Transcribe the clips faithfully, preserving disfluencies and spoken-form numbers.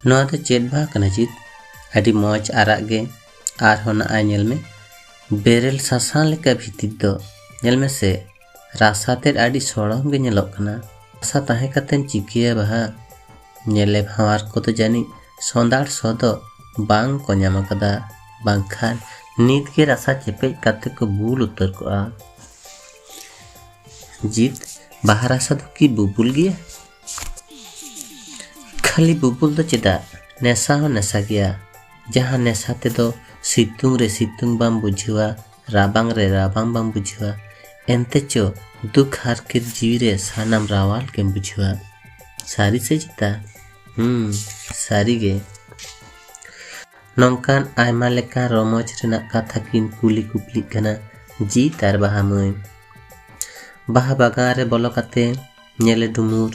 ᱱᱚᱣᱟ ᱫᱚ ᱪᱮᱫ ᱵᱟᱦᱟ ᱠᱟᱱᱟ ᱡᱤᱛ? ᱟᱹᱰᱤ ᱢᱚᱡᱽ ᱟᱨᱟᱜ ᱜᱮ᱾ ᱟᱨᱦᱚᱸ ᱱᱟᱜᱼᱟᱭ ᱧᱮᱞ ᱢᱮ, ᱵᱮᱨᱮᱞ ᱥᱟᱥᱟᱝ ᱞᱮᱠᱟ ᱵᱷᱤᱛᱤᱨ ᱫᱚ᱾ ᱧᱮᱞ ᱢᱮᱥᱮ, ᱨᱟᱥᱟ ᱛᱮᱫ ᱟᱹᱰᱤ ᱥᱚᱲᱚᱢ ᱜᱮ ᱧᱮᱞᱚᱜ ᱠᱟᱱᱟ᱾ ᱨᱟᱥᱟ ᱛᱟᱦᱮᱸ ᱠᱟᱛᱮᱢ ᱪᱤᱠᱟᱹᱭᱟ ᱵᱟᱦᱟ? ᱧᱮᱞᱮ ᱵᱷᱟᱶᱟᱨ ᱠᱚᱫᱚ ᱡᱟᱹᱱᱤᱡ ᱥᱚᱸᱫᱷᱟᱲ ᱥᱚ ᱫᱚ ᱵᱟᱝ ᱠᱚ ᱧᱟᱢ ᱟᱠᱟᱫᱟ, ᱵᱟᱝᱠᱷᱟᱱ ᱱᱤᱛ ᱜᱮ ᱨᱟᱥᱟ ᱪᱮᱯᱮᱡ ᱠᱟᱛᱮ ᱠᱚ ᱵᱩᱞ ᱩᱛᱟᱹᱨ ᱠᱚᱜᱼᱟ᱾ ᱡᱤᱛ, ᱵᱟᱦᱟ ᱨᱟᱥᱟ ᱫᱚ ᱠᱤ ᱵᱩᱵᱩᱞ ᱜᱮᱭᱟ? ᱠᱷᱟᱹᱞᱤ ᱵᱩᱵᱩᱞ ᱫᱚ ᱪᱮᱫᱟᱜ, ᱱᱮᱥᱟ ᱦᱚᱸ ᱱᱮᱥᱟ ᱜᱮᱭᱟ᱾ ᱡᱟᱦᱟᱸ ᱱᱮᱥᱟ ᱛᱮᱫᱚ ᱥᱤᱛᱩᱝ ᱨᱮ ᱥᱤᱛᱩᱝ ᱵᱟᱢ ᱵᱩᱡᱷᱟᱹᱣᱟ, ᱨᱟᱵᱟᱝ ᱨᱮ ᱨᱟᱵᱟᱝ ᱵᱟᱢ ᱵᱩᱡᱷᱟᱹᱣᱟ, ᱮᱱᱛᱮ ᱪᱚ ᱫᱩᱠ ᱦᱟᱨᱠᱮᱛ ᱡᱤᱣᱤ ᱨᱮ ᱥᱟᱱᱟᱢ ᱨᱟᱣᱟᱞ ᱜᱮᱢ ᱵᱩᱡᱷᱟᱹᱣᱟ᱾ ᱥᱟᱹᱨᱤ ᱥᱮ ᱪᱮᱛᱟ? ᱦᱩᱸ, ᱥᱟᱹᱨᱤ ᱜᱮ᱾ ᱱᱚᱝᱠᱟᱱ ᱟᱭᱢᱟ ᱞᱮᱠᱟᱱ ᱨᱚᱢᱚᱡᱽ ᱨᱮᱱᱟᱜ ᱠᱟᱛᱷᱟ ᱠᱤᱱ ᱠᱩᱞᱤ ᱠᱩᱯᱞᱤᱜ ᱠᱟᱱᱟ ᱡᱤᱛ ᱟᱨ ᱵᱟᱦᱟ ᱢᱟᱹᱭ᱾ ᱵᱟᱦᱟ ᱵᱟᱜᱟᱱ ᱨᱮ ᱵᱚᱞᱚ ᱠᱟᱛᱮ ᱧᱮᱞᱮ ᱰᱩᱢᱩᱨ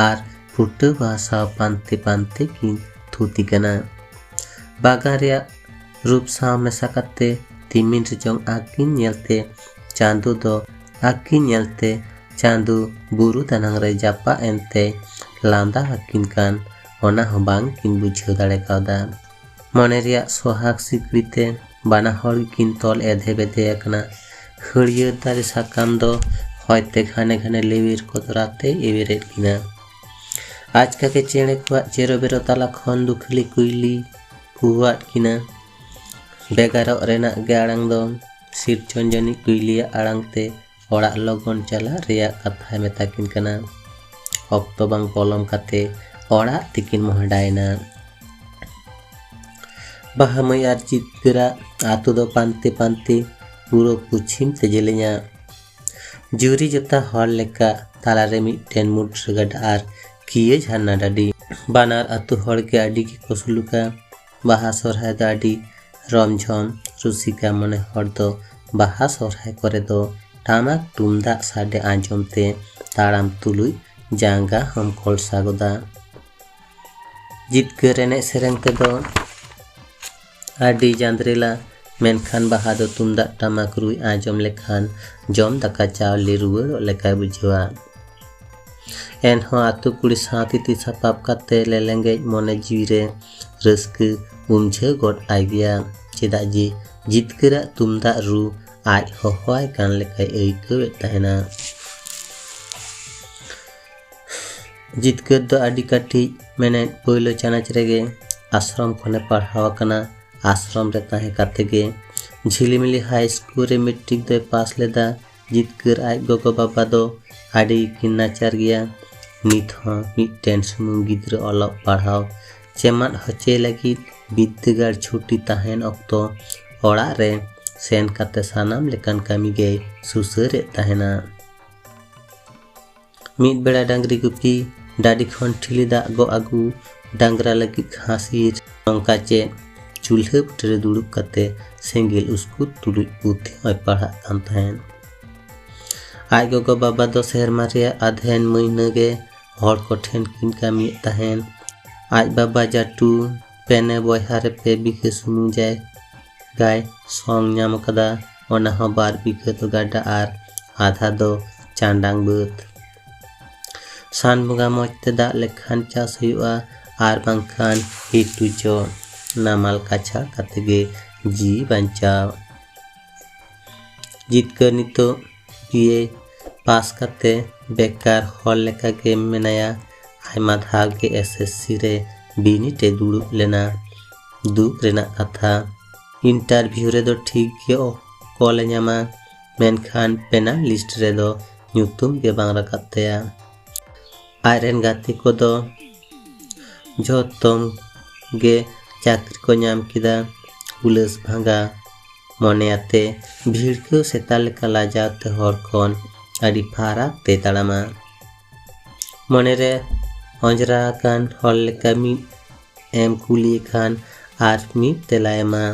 ᱟᱨ ᱯᱷᱩᱴᱟᱹᱣ ᱵᱟᱦᱟ ᱥᱟᱶ ᱯᱟᱱᱛᱮ ᱯᱟᱱᱛᱮ ᱠᱤᱱ ᱛᱷᱩᱛᱤ ᱠᱟᱱᱟ᱾ ᱵᱟᱜᱟᱱ ᱨᱮᱭᱟᱜ ᱨᱩᱯ ᱥᱟᱶ ᱢᱮᱥᱟ ᱠᱟᱛᱮ ᱛᱤᱢᱤᱱ ᱨᱮᱪᱚᱝ ᱟᱹᱠᱤᱱ ᱧᱮᱞᱛᱮ ᱪᱟᱸᱫᱚ ᱫᱚ, ᱟᱹᱠᱤᱱ ᱧᱮᱞᱛᱮ ᱪᱟᱸᱫᱚ ᱵᱩᱨᱩ ᱫᱟᱱᱟᱝ ᱨᱮ ᱡᱟᱯᱟᱜ ᱮᱱᱛᱮ ᱞᱟᱸᱫᱟ ᱟᱹᱠᱤᱱ ᱠᱟᱱ, ᱚᱱᱟ ᱦᱚᱸ ᱵᱟᱝ ᱠᱤᱱ ᱵᱩᱡᱷᱟᱹᱣ ᱫᱟᱲᱮ ᱠᱟᱣᱫᱟ᱾ ᱢᱚᱱᱮ ᱨᱮᱭᱟᱜ ᱥᱚᱦᱟᱜᱽ ᱥᱤᱠᱲᱤ ᱛᱮ ᱵᱟᱱᱟ ᱦᱚᱲ ᱜᱮᱠᱤᱱ ᱛᱚᱞ ᱮᱫᱷᱮ ᱵᱮᱫᱷᱮ ᱟᱠᱟᱱᱟ᱾ ᱦᱟᱹᱨᱭᱟᱹᱲ ᱫᱟᱨᱮ ᱥᱟᱠᱟᱢ ᱫᱚ ᱦᱚᱭᱛᱮ ᱜᱷᱟᱱᱮ ᱜᱷᱟᱱᱮ ᱞᱮᱣᱮᱨ ᱠᱚᱛᱨᱟ ᱛᱮ ᱮᱣᱮᱨᱮᱫ ᱠᱤᱱᱟ᱾ ᱟᱪᱠᱟ ᱜᱮ ᱪᱮᱬᱮ ᱠᱚᱣᱟᱜ ᱪᱮᱨᱚ ᱵᱮᱨᱚ ᱛᱟᱞᱟ ᱠᱷᱚᱱ ᱫᱩᱠᱷᱟᱹᱞᱤ ᱠᱩᱭᱞᱤ ᱠᱩᱣᱟᱫ ᱠᱤᱱᱟ᱾ ᱵᱷᱮᱜᱟᱨᱚᱜ ᱨᱮᱱᱟᱜ ᱜᱮ ᱟᱲᱟᱝ ᱫᱚ ᱥᱤᱨᱡᱚᱱ ᱡᱟᱹᱱᱤᱡ ᱠᱩᱭᱞᱤᱭᱟᱜ ᱟᱲᱟᱝ ᱛᱮ ᱚᱲᱟᱜ ᱞᱚᱜᱚᱱ ᱪᱟᱞᱟᱜ ᱨᱮᱭᱟᱜ ᱠᱟᱛᱷᱟᱭ ᱢᱮᱛᱟ ᱠᱤᱱ ᱠᱟᱱᱟ᱾ ᱚᱠᱛᱚ ᱵᱟᱝ ᱯᱚᱞᱚᱢ ᱠᱟᱛᱮ ᱚᱲᱟᱜ ᱛᱮᱠᱤᱱ ᱢᱚᱦᱰᱟᱭᱮᱱᱟ᱾ ᱵᱟᱦᱟ ᱢᱟᱹᱭ ᱟᱨ ᱡᱤᱛᱠᱟᱹᱨᱟᱜ ᱟᱛᱳ ᱫᱚ ᱯᱟᱱᱛᱮ ᱯᱟᱱᱛᱮ ᱯᱩᱨᱩᱵ ᱯᱚᱪᱷᱤᱢ ᱛᱮ ᱡᱮᱞᱮᱧᱟ᱾ ᱡᱩᱨᱤ ᱡᱚᱛᱟ ᱦᱚᱲ ᱞᱮᱠᱟ ᱛᱟᱞᱟᱨᱮ ᱢᱤᱫᱴᱮᱱ ᱢᱩᱰᱨᱟᱹ ᱜᱟᱰᱟ ᱟᱨ ᱠᱤᱭᱟᱹ ᱡᱷᱟᱨᱱᱟ ᱰᱟᱹᱰᱤ᱾ ᱵᱟᱱᱟᱨ ᱟᱛᱳ ᱦᱚᱲ ᱜᱮ ᱟᱹᱰᱤ ᱜᱮᱠᱚ ᱥᱩᱞᱩᱠᱟ᱾ ᱵᱟᱦᱟ ᱥᱚᱨᱦᱟᱭ ᱫᱚ ᱟᱹᱰᱤ ᱨᱚᱢᱡᱷᱚᱢ᱾ ᱨᱩᱥᱤᱠᱟ ᱢᱚᱱᱮ ᱦᱚᱲ ᱫᱚ ᱵᱟᱦᱟ ᱥᱚᱨᱦᱟᱭ ᱠᱚᱨᱮ ᱫᱚ ᱴᱟᱢᱟᱠ ᱛᱩᱢᱫᱟᱜ ᱥᱟᱰᱮ ᱟᱸᱡᱚᱢ ᱛᱮ ᱛᱟᱲᱟᱢ ᱛᱩᱞᱩᱡ ᱡᱟᱸᱜᱟ ᱦᱚᱸᱢ ᱠᱚᱞᱥᱟ ᱜᱚᱫᱟ᱾ ᱡᱤᱛᱠᱟᱹᱨ ᱮᱱᱮᱡ ᱥᱮᱨᱮᱧ ᱛᱮᱫᱚ ᱟᱹᱰᱤ ᱡᱟᱸᱫᱽᱨᱤᱞᱟ, ᱢᱮᱱᱠᱷᱟᱱ ᱵᱟᱦᱟ ᱫᱚ ᱛᱩᱢᱫᱟᱜ ᱴᱟᱢᱟᱠ ᱨᱩᱭ ᱟᱸᱡᱚᱢ ᱞᱮᱠᱷᱟᱱ ᱡᱚᱢ ᱫᱟᱠᱟ ᱪᱟᱣᱞᱮ ᱨᱩᱣᱟᱹᱲᱚᱜ ᱞᱮᱠᱟᱭ ᱵᱩᱡᱷᱟᱹᱣᱟ᱾ ᱮᱱᱦᱚᱸ ᱟᱛᱳ ᱠᱩᱲᱤ ᱥᱟᱶ ᱛᱤᱛᱤ ᱥᱟᱯᱟᱵ ᱠᱟᱛᱮ ᱞᱮᱞᱮᱸᱜᱮᱡ ᱢᱚᱱᱮ ᱡᱤᱣᱤ ᱨᱮ ᱨᱟᱹᱥᱠᱟᱹ ᱩᱢᱡᱷᱟᱹᱣ ᱜᱚᱫ ᱟᱭ ᱜᱮᱭᱟ᱾ ᱪᱮᱫᱟᱜ ᱡᱮ ᱡᱤᱛᱠᱟᱹᱨᱟᱜ ᱛᱩᱢᱫᱟᱜ ᱨᱩ ᱟᱡ ᱦᱚᱦᱚᱣᱟᱭ ᱠᱟᱱ ᱞᱮᱠᱟᱭ ᱟᱹᱭᱠᱟᱹᱣᱮᱫ ᱛᱟᱦᱮᱱᱟ᱾ ᱡᱤᱛᱠᱟᱹᱨ ᱫᱚ ᱟᱹᱰᱤ ᱠᱟᱹᱴᱤᱡ, ᱢᱮᱱᱮᱫ ᱯᱳᱭᱞᱳ ᱪᱟᱱᱟᱪ ᱨᱮᱜᱮ ᱟᱥᱨᱚᱢ ᱠᱷᱚᱱᱮ ᱯᱟᱲᱦᱟᱣ ᱟᱠᱟᱱᱟ᱾ ᱟᱥᱨᱚᱢ ᱨᱮ ᱛᱟᱦᱮᱸ ᱠᱟᱛᱮ ᱜᱮ ᱡᱷᱤᱞᱤᱢᱤᱞᱤ ᱦᱟᱭ ᱥᱠᱩᱞ ᱨᱮ ᱢᱮᱴᱨᱤᱠ ᱫᱚᱭ ᱯᱟᱥ ᱞᱮᱫᱟ᱾ ᱡᱤᱛᱠᱟᱹᱨ ᱟᱡ ᱜᱚᱜᱚ ᱵᱟᱵᱟ ᱫᱚ ᱟᱹᱰᱤ ᱠᱤᱱ ᱱᱟᱪᱟᱨ ᱜᱮᱭᱟ᱾ ᱱᱤᱛ ᱦᱚᱸ ᱢᱤᱫᱴᱮᱱ ᱥᱩᱢᱩᱝ ᱜᱤᱫᱽᱨᱟᱹ ᱚᱞᱚᱜ ᱯᱟᱲᱦᱟᱣ ᱪᱮᱢᱟᱫ ᱦᱚᱪᱚᱭ ᱞᱟᱹᱜᱤᱫ ᱵᱤᱫᱽᱫᱟᱹᱜᱟᱲ ᱪᱷᱩᱴᱤ ᱛᱟᱦᱮᱱ ᱚᱠᱛᱚ ᱚᱲᱟᱜ ᱨᱮ ᱥᱮᱱ ᱠᱟᱛᱮ ᱥᱟᱱᱟᱢ ᱞᱮᱠᱟᱱ ᱠᱟᱹᱢᱤ ᱜᱮᱭ ᱥᱩᱥᱟᱹᱨᱮᱫ ᱛᱟᱦᱮᱱᱟ᱾ ᱢᱤᱫ ᱵᱮᱲᱟ ᱰᱟᱝᱨᱤ ᱜᱩᱯᱤ, ᱰᱟᱹᱰᱤ ᱠᱷᱚᱱ ᱴᱷᱤᱞᱤ ᱫᱟᱜ ᱜᱚᱜ ᱟᱹᱜᱩ, ᱰᱟᱝᱨᱟ ᱞᱟᱹᱜᱤᱫ ᱜᱷᱟᱥ ᱤᱨ, ᱱᱚᱝᱠᱟ ᱪᱮᱫ ᱪᱩᱞᱦᱟᱹ ᱵᱩᱴᱟᱹᱨᱮ ᱫᱩᱲᱩᱵ ᱠᱟᱛᱮ ᱥᱮᱸᱜᱮᱞ ᱩᱥᱠᱩᱨ ᱛᱩᱞᱩᱡ ᱯᱩᱛᱷᱤ ᱦᱚᱸᱭ ᱯᱟᱲᱦᱟᱜ ᱠᱟᱱ ᱛᱟᱦᱮᱸᱫ᱾ ᱟᱡ ᱜᱚᱜᱚ ᱵᱟᱵᱟ ᱫᱚ ᱥᱮᱨᱢᱟ ᱨᱮᱭᱟᱜ ᱟᱫᱷᱮᱱ ᱢᱟᱹᱦᱱᱟᱹ ᱜᱮ ᱦᱚᱲ ᱠᱚᱴᱷᱮᱱ ᱠᱤᱱ ᱠᱟᱹᱢᱤᱭᱮᱫ ᱛᱟᱦᱮᱸᱫ᱾ ᱟᱡ ᱵᱟᱵᱟ ᱡᱟᱹᱴᱩ ᱯᱮᱱᱮ ᱵᱚᱭᱦᱟ ᱨᱮ ᱯᱮ ᱵᱤᱜᱷᱟᱹ ᱥᱩᱢᱩᱝ ᱡᱟᱭᱜᱟᱭ ᱥᱚᱝ ᱧᱟᱢ ᱟᱠᱟᱫᱟ, ᱚᱱᱟ ᱦᱚᱸ ᱵᱟᱨ ᱵᱤᱜᱷᱟᱹ ᱫᱚ ᱜᱟᱰᱟ ᱟᱨ ᱟᱫᱷᱟ ᱫᱚ ᱪᱟᱸᱰᱟᱝ ᱵᱟᱹᱫᱽ᱾ ᱥᱟᱱ ᱵᱚᱸᱜᱟ ᱢᱚᱡᱽ ᱛᱮ ᱫᱟᱜ ᱞᱮᱠᱷᱟᱱ ᱪᱟᱥ ᱦᱩᱭᱩᱜᱼᱟ, ᱟᱨ ᱵᱟᱝᱠᱷᱟᱱ ᱦᱤᱴᱩ ᱪᱚ ᱱᱟᱢᱟᱞ ᱠᱟᱪᱷᱟᱲ ᱠᱟᱛᱮ ᱜᱮ ᱡᱤᱣᱤ ᱵᱟᱧᱪᱟᱣ᱾ ᱡᱤᱛᱠᱟᱹᱨ ᱱᱤᱛᱚᱜ ᱵᱤ ᱮ ᱯᱟᱥ ᱠᱟᱛᱮ ᱵᱮᱠᱟᱨ ᱦᱚᱲ ᱞᱮᱠᱟ ᱜᱮ ᱢᱮᱱᱟᱭᱟ᱾ ᱟᱭᱢᱟ ᱫᱷᱟᱣ ᱜᱮ ᱮᱥ ᱮᱥ ᱥᱤ ᱨᱮ ᱵᱤᱱᱤᱰ ᱮ ᱫᱩᱲᱩᱵ ᱞᱮᱱᱟ᱾ ᱫᱩᱠ ᱨᱮᱱᱟᱜ ᱠᱟᱛᱷᱟ, ᱤᱱᱴᱟᱨᱵᱷᱤᱭᱩ ᱨᱮᱫᱚ ᱴᱷᱤᱠ ᱜᱮ ᱠᱚᱞ ᱮ ᱧᱟᱢᱟ, ᱢᱮᱱᱠᱷᱟᱱ ᱯᱮᱱᱟᱞ ᱞᱤᱥᱴ ᱨᱮᱫᱚ ᱧᱩᱛᱩᱢ ᱜᱮ ᱵᱟᱝ ᱨᱟᱠᱟᱵ ᱛᱟᱭᱟ᱾ ᱟᱡ ᱨᱮᱱ ᱜᱟᱛᱮ ᱠᱚᱫᱚ ᱡᱷᱚᱛᱚᱢ ᱜᱮ ᱪᱟᱹᱠᱨᱤ ᱠᱚ ᱧᱟᱢ ᱠᱮᱫᱟ᱾ ᱦᱩᱞᱟᱹᱥ ᱵᱷᱟᱸᱜᱟ ᱢᱚᱱᱮ ᱟᱛᱮ ᱵᱷᱤᱲᱠᱟᱹᱣ ᱥᱮᱛᱟ ᱞᱮᱠᱟ ᱞᱟᱡᱟᱣ ᱛᱮ ᱦᱚᱲ ᱠᱷᱚᱱ ᱟᱹᱰᱤ ᱯᱷᱟᱨᱟᱠ ᱛᱮ ᱛᱟᱲᱟᱢᱟ᱾ ᱢᱚᱱᱮᱨᱮ ᱚᱸᱡᱽᱨᱟ ᱟᱠᱟᱱ ᱦᱚᱲ ᱞᱮᱠᱟ ᱢᱤᱫ ᱮᱢ ᱠᱩᱞᱤᱭᱮ ᱠᱷᱟᱱ ᱟᱨ ᱢᱤᱫ ᱛᱮᱞᱟᱭ ᱮᱢᱟ᱾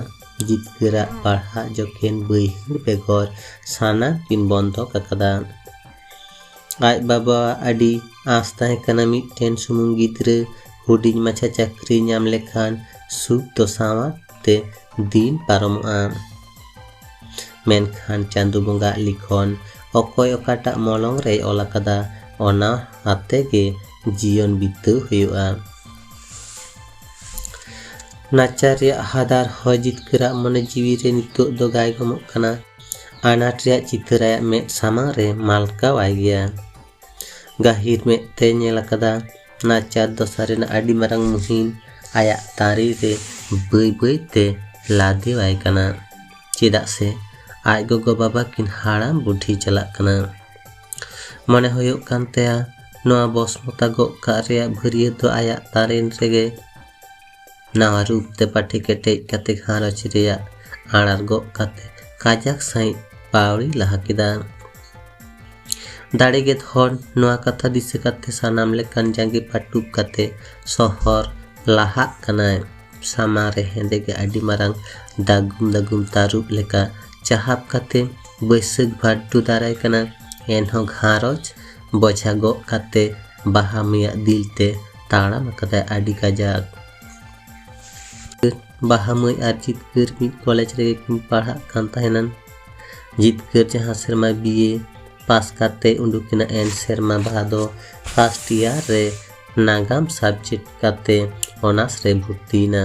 ᱡᱤᱛᱠᱟᱹᱨᱟᱜ ᱯᱟᱲᱦᱟᱜ ᱡᱚᱠᱷᱮᱱ ᱵᱟᱹᱭᱦᱟᱹᱲ ᱵᱮᱜᱚᱨ ᱥᱟᱱᱟᱢ ᱠᱤᱱ ᱵᱚᱱᱫᱚᱠ ᱟᱠᱟᱫᱟ᱾ ᱟᱡ ᱵᱟᱵᱟᱣᱟᱜ ᱟᱹᱰᱤ ᱟᱸᱥ ᱛᱟᱦᱮᱸ ᱠᱟᱱᱟ, ᱢᱤᱫᱴᱮᱱ ᱥᱩᱢᱩᱝ ᱜᱤᱫᱽᱨᱟᱹ ᱦᱩᱰᱤᱧ ᱢᱟᱪᱷᱟ ᱪᱟᱹᱠᱨᱤ ᱧᱟᱢ ᱞᱮᱠᱷᱟᱱ ᱥᱩᱠ ᱫᱚ ᱥᱟᱶᱟᱨ ᱛᱮ ᱫᱤᱱ ᱯᱟᱨᱚᱢᱚᱜᱼᱟ᱾ ᱢᱮᱱᱠᱷᱟᱱ ᱪᱟᱸᱫᱚ ᱵᱚᱸᱜᱟᱜ ᱞᱤᱠᱷᱚᱱ ᱚᱠᱚᱭ ᱚᱠᱟᱴᱟᱜ ᱢᱚᱞᱚᱝ ᱨᱮᱭ ᱚᱞ ᱟᱠᱟᱫᱟ, ᱚᱱᱟ ᱟᱛᱮ ᱜᱮ ᱡᱤᱭᱚᱱ ᱵᱤᱛᱟᱹᱣ ᱦᱩᱭᱩᱜᱼᱟ᱾ ᱱᱟᱪᱟᱨ ᱨᱮᱭᱟᱜ ᱦᱟᱫᱟᱨ ᱦᱚᱭ ᱡᱤᱛᱠᱟᱹᱨᱟᱜ ᱢᱚᱱᱮ ᱡᱤᱣᱤ ᱨᱮ ᱱᱤᱛᱚᱜ ᱫᱚ ᱜᱟᱭᱜᱚᱢᱚᱜ ᱠᱟᱱᱟ᱾ ᱟᱱᱟᱴ ᱨᱮᱭᱟᱜ ᱪᱤᱛᱟᱹᱨ ᱟᱭᱟᱜ ᱢᱮᱫ ᱥᱟᱢᱟᱝ ᱨᱮ ᱢᱟᱞᱠᱟᱣᱟᱭ ᱜᱮᱭᱟ᱾ ᱜᱟᱹᱦᱤᱨ ᱢᱮᱫ ᱛᱮ ᱧᱮᱞ ᱟᱠᱟᱫᱟ ᱱᱟᱪᱟᱨ ᱫᱚᱥᱟ ᱨᱮᱱᱟᱜ ᱟᱹᱰᱤ ᱢᱟᱨᱟᱝ ᱢᱩᱦᱤᱢ ᱟᱭᱟᱜ ᱛᱟᱨᱮ ᱨᱮ ᱵᱟᱹᱭ ᱵᱟᱹᱭ ᱛᱮ ᱞᱟᱫᱮᱣᱟᱭ ᱠᱟᱱᱟ᱾ ᱪᱮᱫᱟᱜ ᱥᱮ ᱟᱡ ᱜᱚᱜᱚ ᱵᱟᱵᱟ ᱠᱤᱱ ᱦᱟᱲᱟᱢ ᱵᱩᱰᱷᱤ ᱪᱟᱞᱟᱜ ᱠᱟᱱᱟ᱾ ᱢᱚᱱᱮ ᱦᱩᱭᱩᱜ ᱠᱟᱱ ᱛᱟᱭᱟ, ᱱᱚᱣᱟ ᱵᱚᱥᱢᱚᱛᱟ ᱜᱚᱜ ᱠᱟᱜ ᱨᱮᱭᱟᱜ ᱵᱷᱟᱹᱨᱭᱟᱹ ᱫᱚ ᱟᱭᱟᱜ ᱛᱟᱨᱮᱱ ᱨᱮᱜᱮ ᱱᱟᱣᱟ ᱨᱩᱯ ᱛᱮ ᱯᱟᱹᱴᱷᱤ ᱠᱮᱴᱮᱡ ᱠᱟᱛᱮ ᱜᱷᱟᱨᱚᱸᱡᱽ ᱨᱮᱭᱟᱜ ᱟᱲᱟᱨ ᱜᱚᱜ ᱠᱟᱛᱮ ᱠᱟᱡᱟᱠ ᱥᱟᱺᱦᱤᱡ ᱯᱟᱣᱲᱤ ᱞᱟᱦᱟ ᱠᱮᱫᱟ᱾ ᱫᱟᱲᱮᱜᱮᱫ ᱦᱚᱲ ᱱᱚᱣᱟ ᱠᱟᱛᱷᱟ ᱫᱤᱥᱟᱹ ᱠᱟᱛᱮ ᱥᱟᱱᱟᱢ ᱞᱮᱠᱟᱱ ᱡᱟᱸᱜᱮ ᱯᱟᱹᱴᱩᱵ ᱠᱟᱛᱮ ᱥᱚᱦᱚᱨ ᱞᱟᱦᱟᱜ ᱠᱟᱱᱟᱭ᱾ ᱥᱟᱢᱟᱝ ᱨᱮ ᱦᱮᱸᱫᱮ ᱜᱮ ᱟᱹᱰᱤ ᱢᱟᱨᱟᱝ ᱫᱟᱜᱩᱢ ᱫᱟᱜᱩᱢ ᱛᱟᱹᱨᱩᱵ ᱞᱮᱠᱟ ᱪᱟᱦᱟᱵ ᱠᱟᱛᱮ ᱵᱟᱹᱭᱥᱟᱹᱠᱷ ᱵᱷᱟᱰᱰᱩ ᱫᱟᱨᱟᱭ ᱠᱟᱱᱟ᱾ ᱮᱱᱦᱚᱸ ᱜᱷᱟᱨᱚᱸᱡᱽ ᱵᱚᱡᱷᱟ ᱜᱚᱜ ᱠᱟᱛᱮ ᱵᱟᱦᱟ ᱢᱟᱹᱭᱟᱜ ᱫᱤᱞ ᱛᱮ ᱛᱟᱲᱟᱢ ᱟᱠᱟᱫᱟᱭ ᱟᱹᱰᱤ ᱠᱟᱡᱟᱠ᱾ ᱵᱟᱦᱟ ᱢᱟᱹᱭ ᱟᱨ ᱡᱤᱛᱠᱟᱹᱨ ᱢᱤᱫ ᱠᱚᱞᱮᱡᱽ ᱨᱮᱜᱮ ᱠᱤᱱ ᱯᱟᱲᱦᱟᱜ ᱠᱟᱱ ᱛᱟᱦᱮᱱᱟ᱾ ᱡᱤᱛᱠᱟᱹᱨ ᱡᱟᱦᱟᱸ ᱥᱮᱨᱢᱟ ᱵᱤ ᱮ ᱯᱟᱥ ᱠᱟᱛᱮ ᱩᱰᱩᱠ ᱮᱱᱟ, ᱮᱱ ᱥᱮᱨᱢᱟ ᱵᱟᱦᱟ ᱫᱚ ᱯᱷᱟᱥᱴ ᱤᱭᱟᱨ ᱨᱮ ᱱᱟᱜᱟᱢ ᱥᱟᱵᱡᱮᱠᱴ ᱠᱟᱛᱮ ᱚᱱᱟᱨᱥ ᱨᱮ ᱵᱷᱚᱨᱛᱤᱭᱮᱱᱟ᱾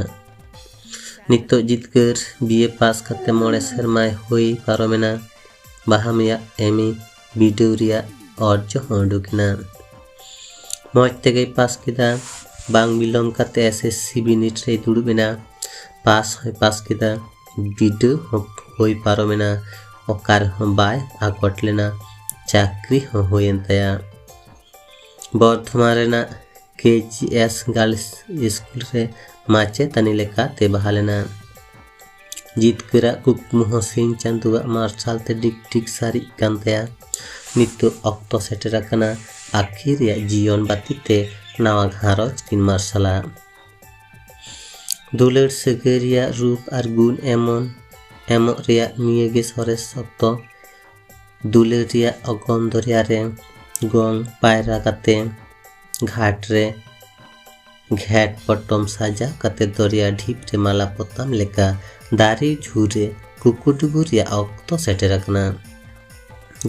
ᱱᱤᱛᱚᱜ ᱡᱤᱛᱠᱟᱹᱨ ᱵᱤ ᱮ ᱯᱟᱥ ᱠᱟᱛᱮ ᱢᱚᱬᱮ ᱥᱮᱨᱢᱟᱭ ᱦᱩᱭ ᱯᱟᱨᱚᱢᱮᱱᱟ᱾ ᱵᱟᱦᱟ ᱢᱟᱹᱭᱟᱜ ᱮᱢ ᱮ ᱵᱤᱰᱟᱹᱣ ᱨᱮᱭᱟᱜ ᱚᱨᱡᱚ ᱦᱚᱸ ᱩᱰᱩᱠ ᱮᱱᱟ᱾ ᱢᱚᱡᱽ ᱛᱮᱜᱮᱭ ᱯᱟᱥ ᱠᱮᱫᱟ᱾ ᱵᱟᱝ ᱵᱤᱞᱚᱢ ᱠᱟᱛᱮ ᱮᱥ ᱮᱥ ᱥᱤ ᱵᱤᱱᱤᱰ ᱨᱮᱭ ᱫᱩᱲᱩᱵ ᱮᱱᱟ᱾ ᱯᱟᱥ ᱦᱚᱸᱭ ᱯᱟᱥ ᱠᱮᱫᱟ᱾ ᱵᱤᱰᱟᱹᱣ ᱦᱚᱸ ᱦᱩᱭ ᱯᱟᱨᱚᱢᱮᱱᱟ᱾ ᱚᱠᱟ ᱨᱮᱦᱚᱸ ᱵᱟᱭ ᱟᱠᱚᱴ ᱞᱮᱱᱟ᱾ ᱪᱟᱹᱠᱨᱤ ᱦᱚᱸ ᱦᱩᱭᱮᱱ ᱛᱟᱭᱟ᱾ ᱵᱚᱨᱫᱷᱚᱢᱟᱱ ᱨᱮᱱᱟᱜ ᱠᱮ ᱡᱤ ᱮᱥ ᱜᱟᱨᱞᱥ ᱥᱠᱩᱞ ᱨᱮ ᱢᱟᱪᱮᱛᱟᱹᱱᱤ ᱞᱮᱠᱟᱛᱮ ᱵᱟᱦᱟᱞ ᱮᱱᱟ᱾ ᱡᱤᱛᱠᱟᱹᱨᱟᱜ ᱠᱩᱠᱢᱩ ᱦᱚᱸ ᱥᱤᱧ ᱪᱟᱸᱫᱳᱣᱟᱜ ᱢᱟᱨᱥᱟᱞ ᱛᱮ ᱰᱤᱜᱽ ᱰᱤᱜᱽ ᱥᱟᱹᱨᱤᱜ ᱠᱟᱱ ᱛᱟᱭᱟ᱾ ᱱᱤᱛᱚᱜ ᱚᱠᱛᱚ ᱥᱮᱴᱮᱨ ᱟᱠᱟᱱᱟ, ᱟᱹᱠᱤᱱ ᱨᱮᱭᱟᱜ ᱡᱤᱭᱚᱱ ᱵᱟᱹᱛᱤ ᱛᱮ ᱱᱟᱣᱟ ᱜᱷᱟᱨᱚᱸᱡᱽ ᱠᱤᱱ ᱢᱟᱨᱥᱟᱞᱟ᱾ ᱫᱩᱞᱟᱹᱲ ᱥᱟᱹᱜᱟᱹᱭ ᱨᱮᱭᱟᱜ ᱨᱩᱯ ᱟᱨ ᱜᱩᱱ ᱮᱢᱚᱱ ᱮᱢᱚᱜ ᱨᱮᱭᱟᱜ ᱱᱤᱭᱟᱹ ᱜᱮ ᱥᱚᱨᱮᱥ ᱚᱠᱛᱚ᱾ ᱫᱩᱞᱟᱹᱲ ᱨᱮᱭᱟᱜ ᱚᱜᱚᱢ ᱫᱚᱨᱭᱟ ᱨᱮ ᱜᱚᱝ ᱯᱟᱭᱨᱟ ᱠᱟᱛᱮ ᱜᱷᱟᱴ ᱨᱮ ᱜᱷᱮᱴ ᱯᱚᱴᱚᱢ ᱥᱟᱡᱟᱣ ᱠᱟᱛᱮ ᱫᱚᱨᱭᱟ ᱰᱷᱤᱯ ᱨᱮ ᱢᱟᱞᱟ ᱯᱚᱛᱟᱢ ᱞᱮᱠᱟ ᱫᱟᱨᱮ ᱡᱷᱩᱨ ᱨᱮ ᱠᱩᱠᱩᱰᱩᱵᱩᱨ ᱨᱮᱭᱟᱜ ᱚᱠᱛᱚ ᱥᱮᱴᱮᱨ ᱟᱠᱟᱱᱟ᱾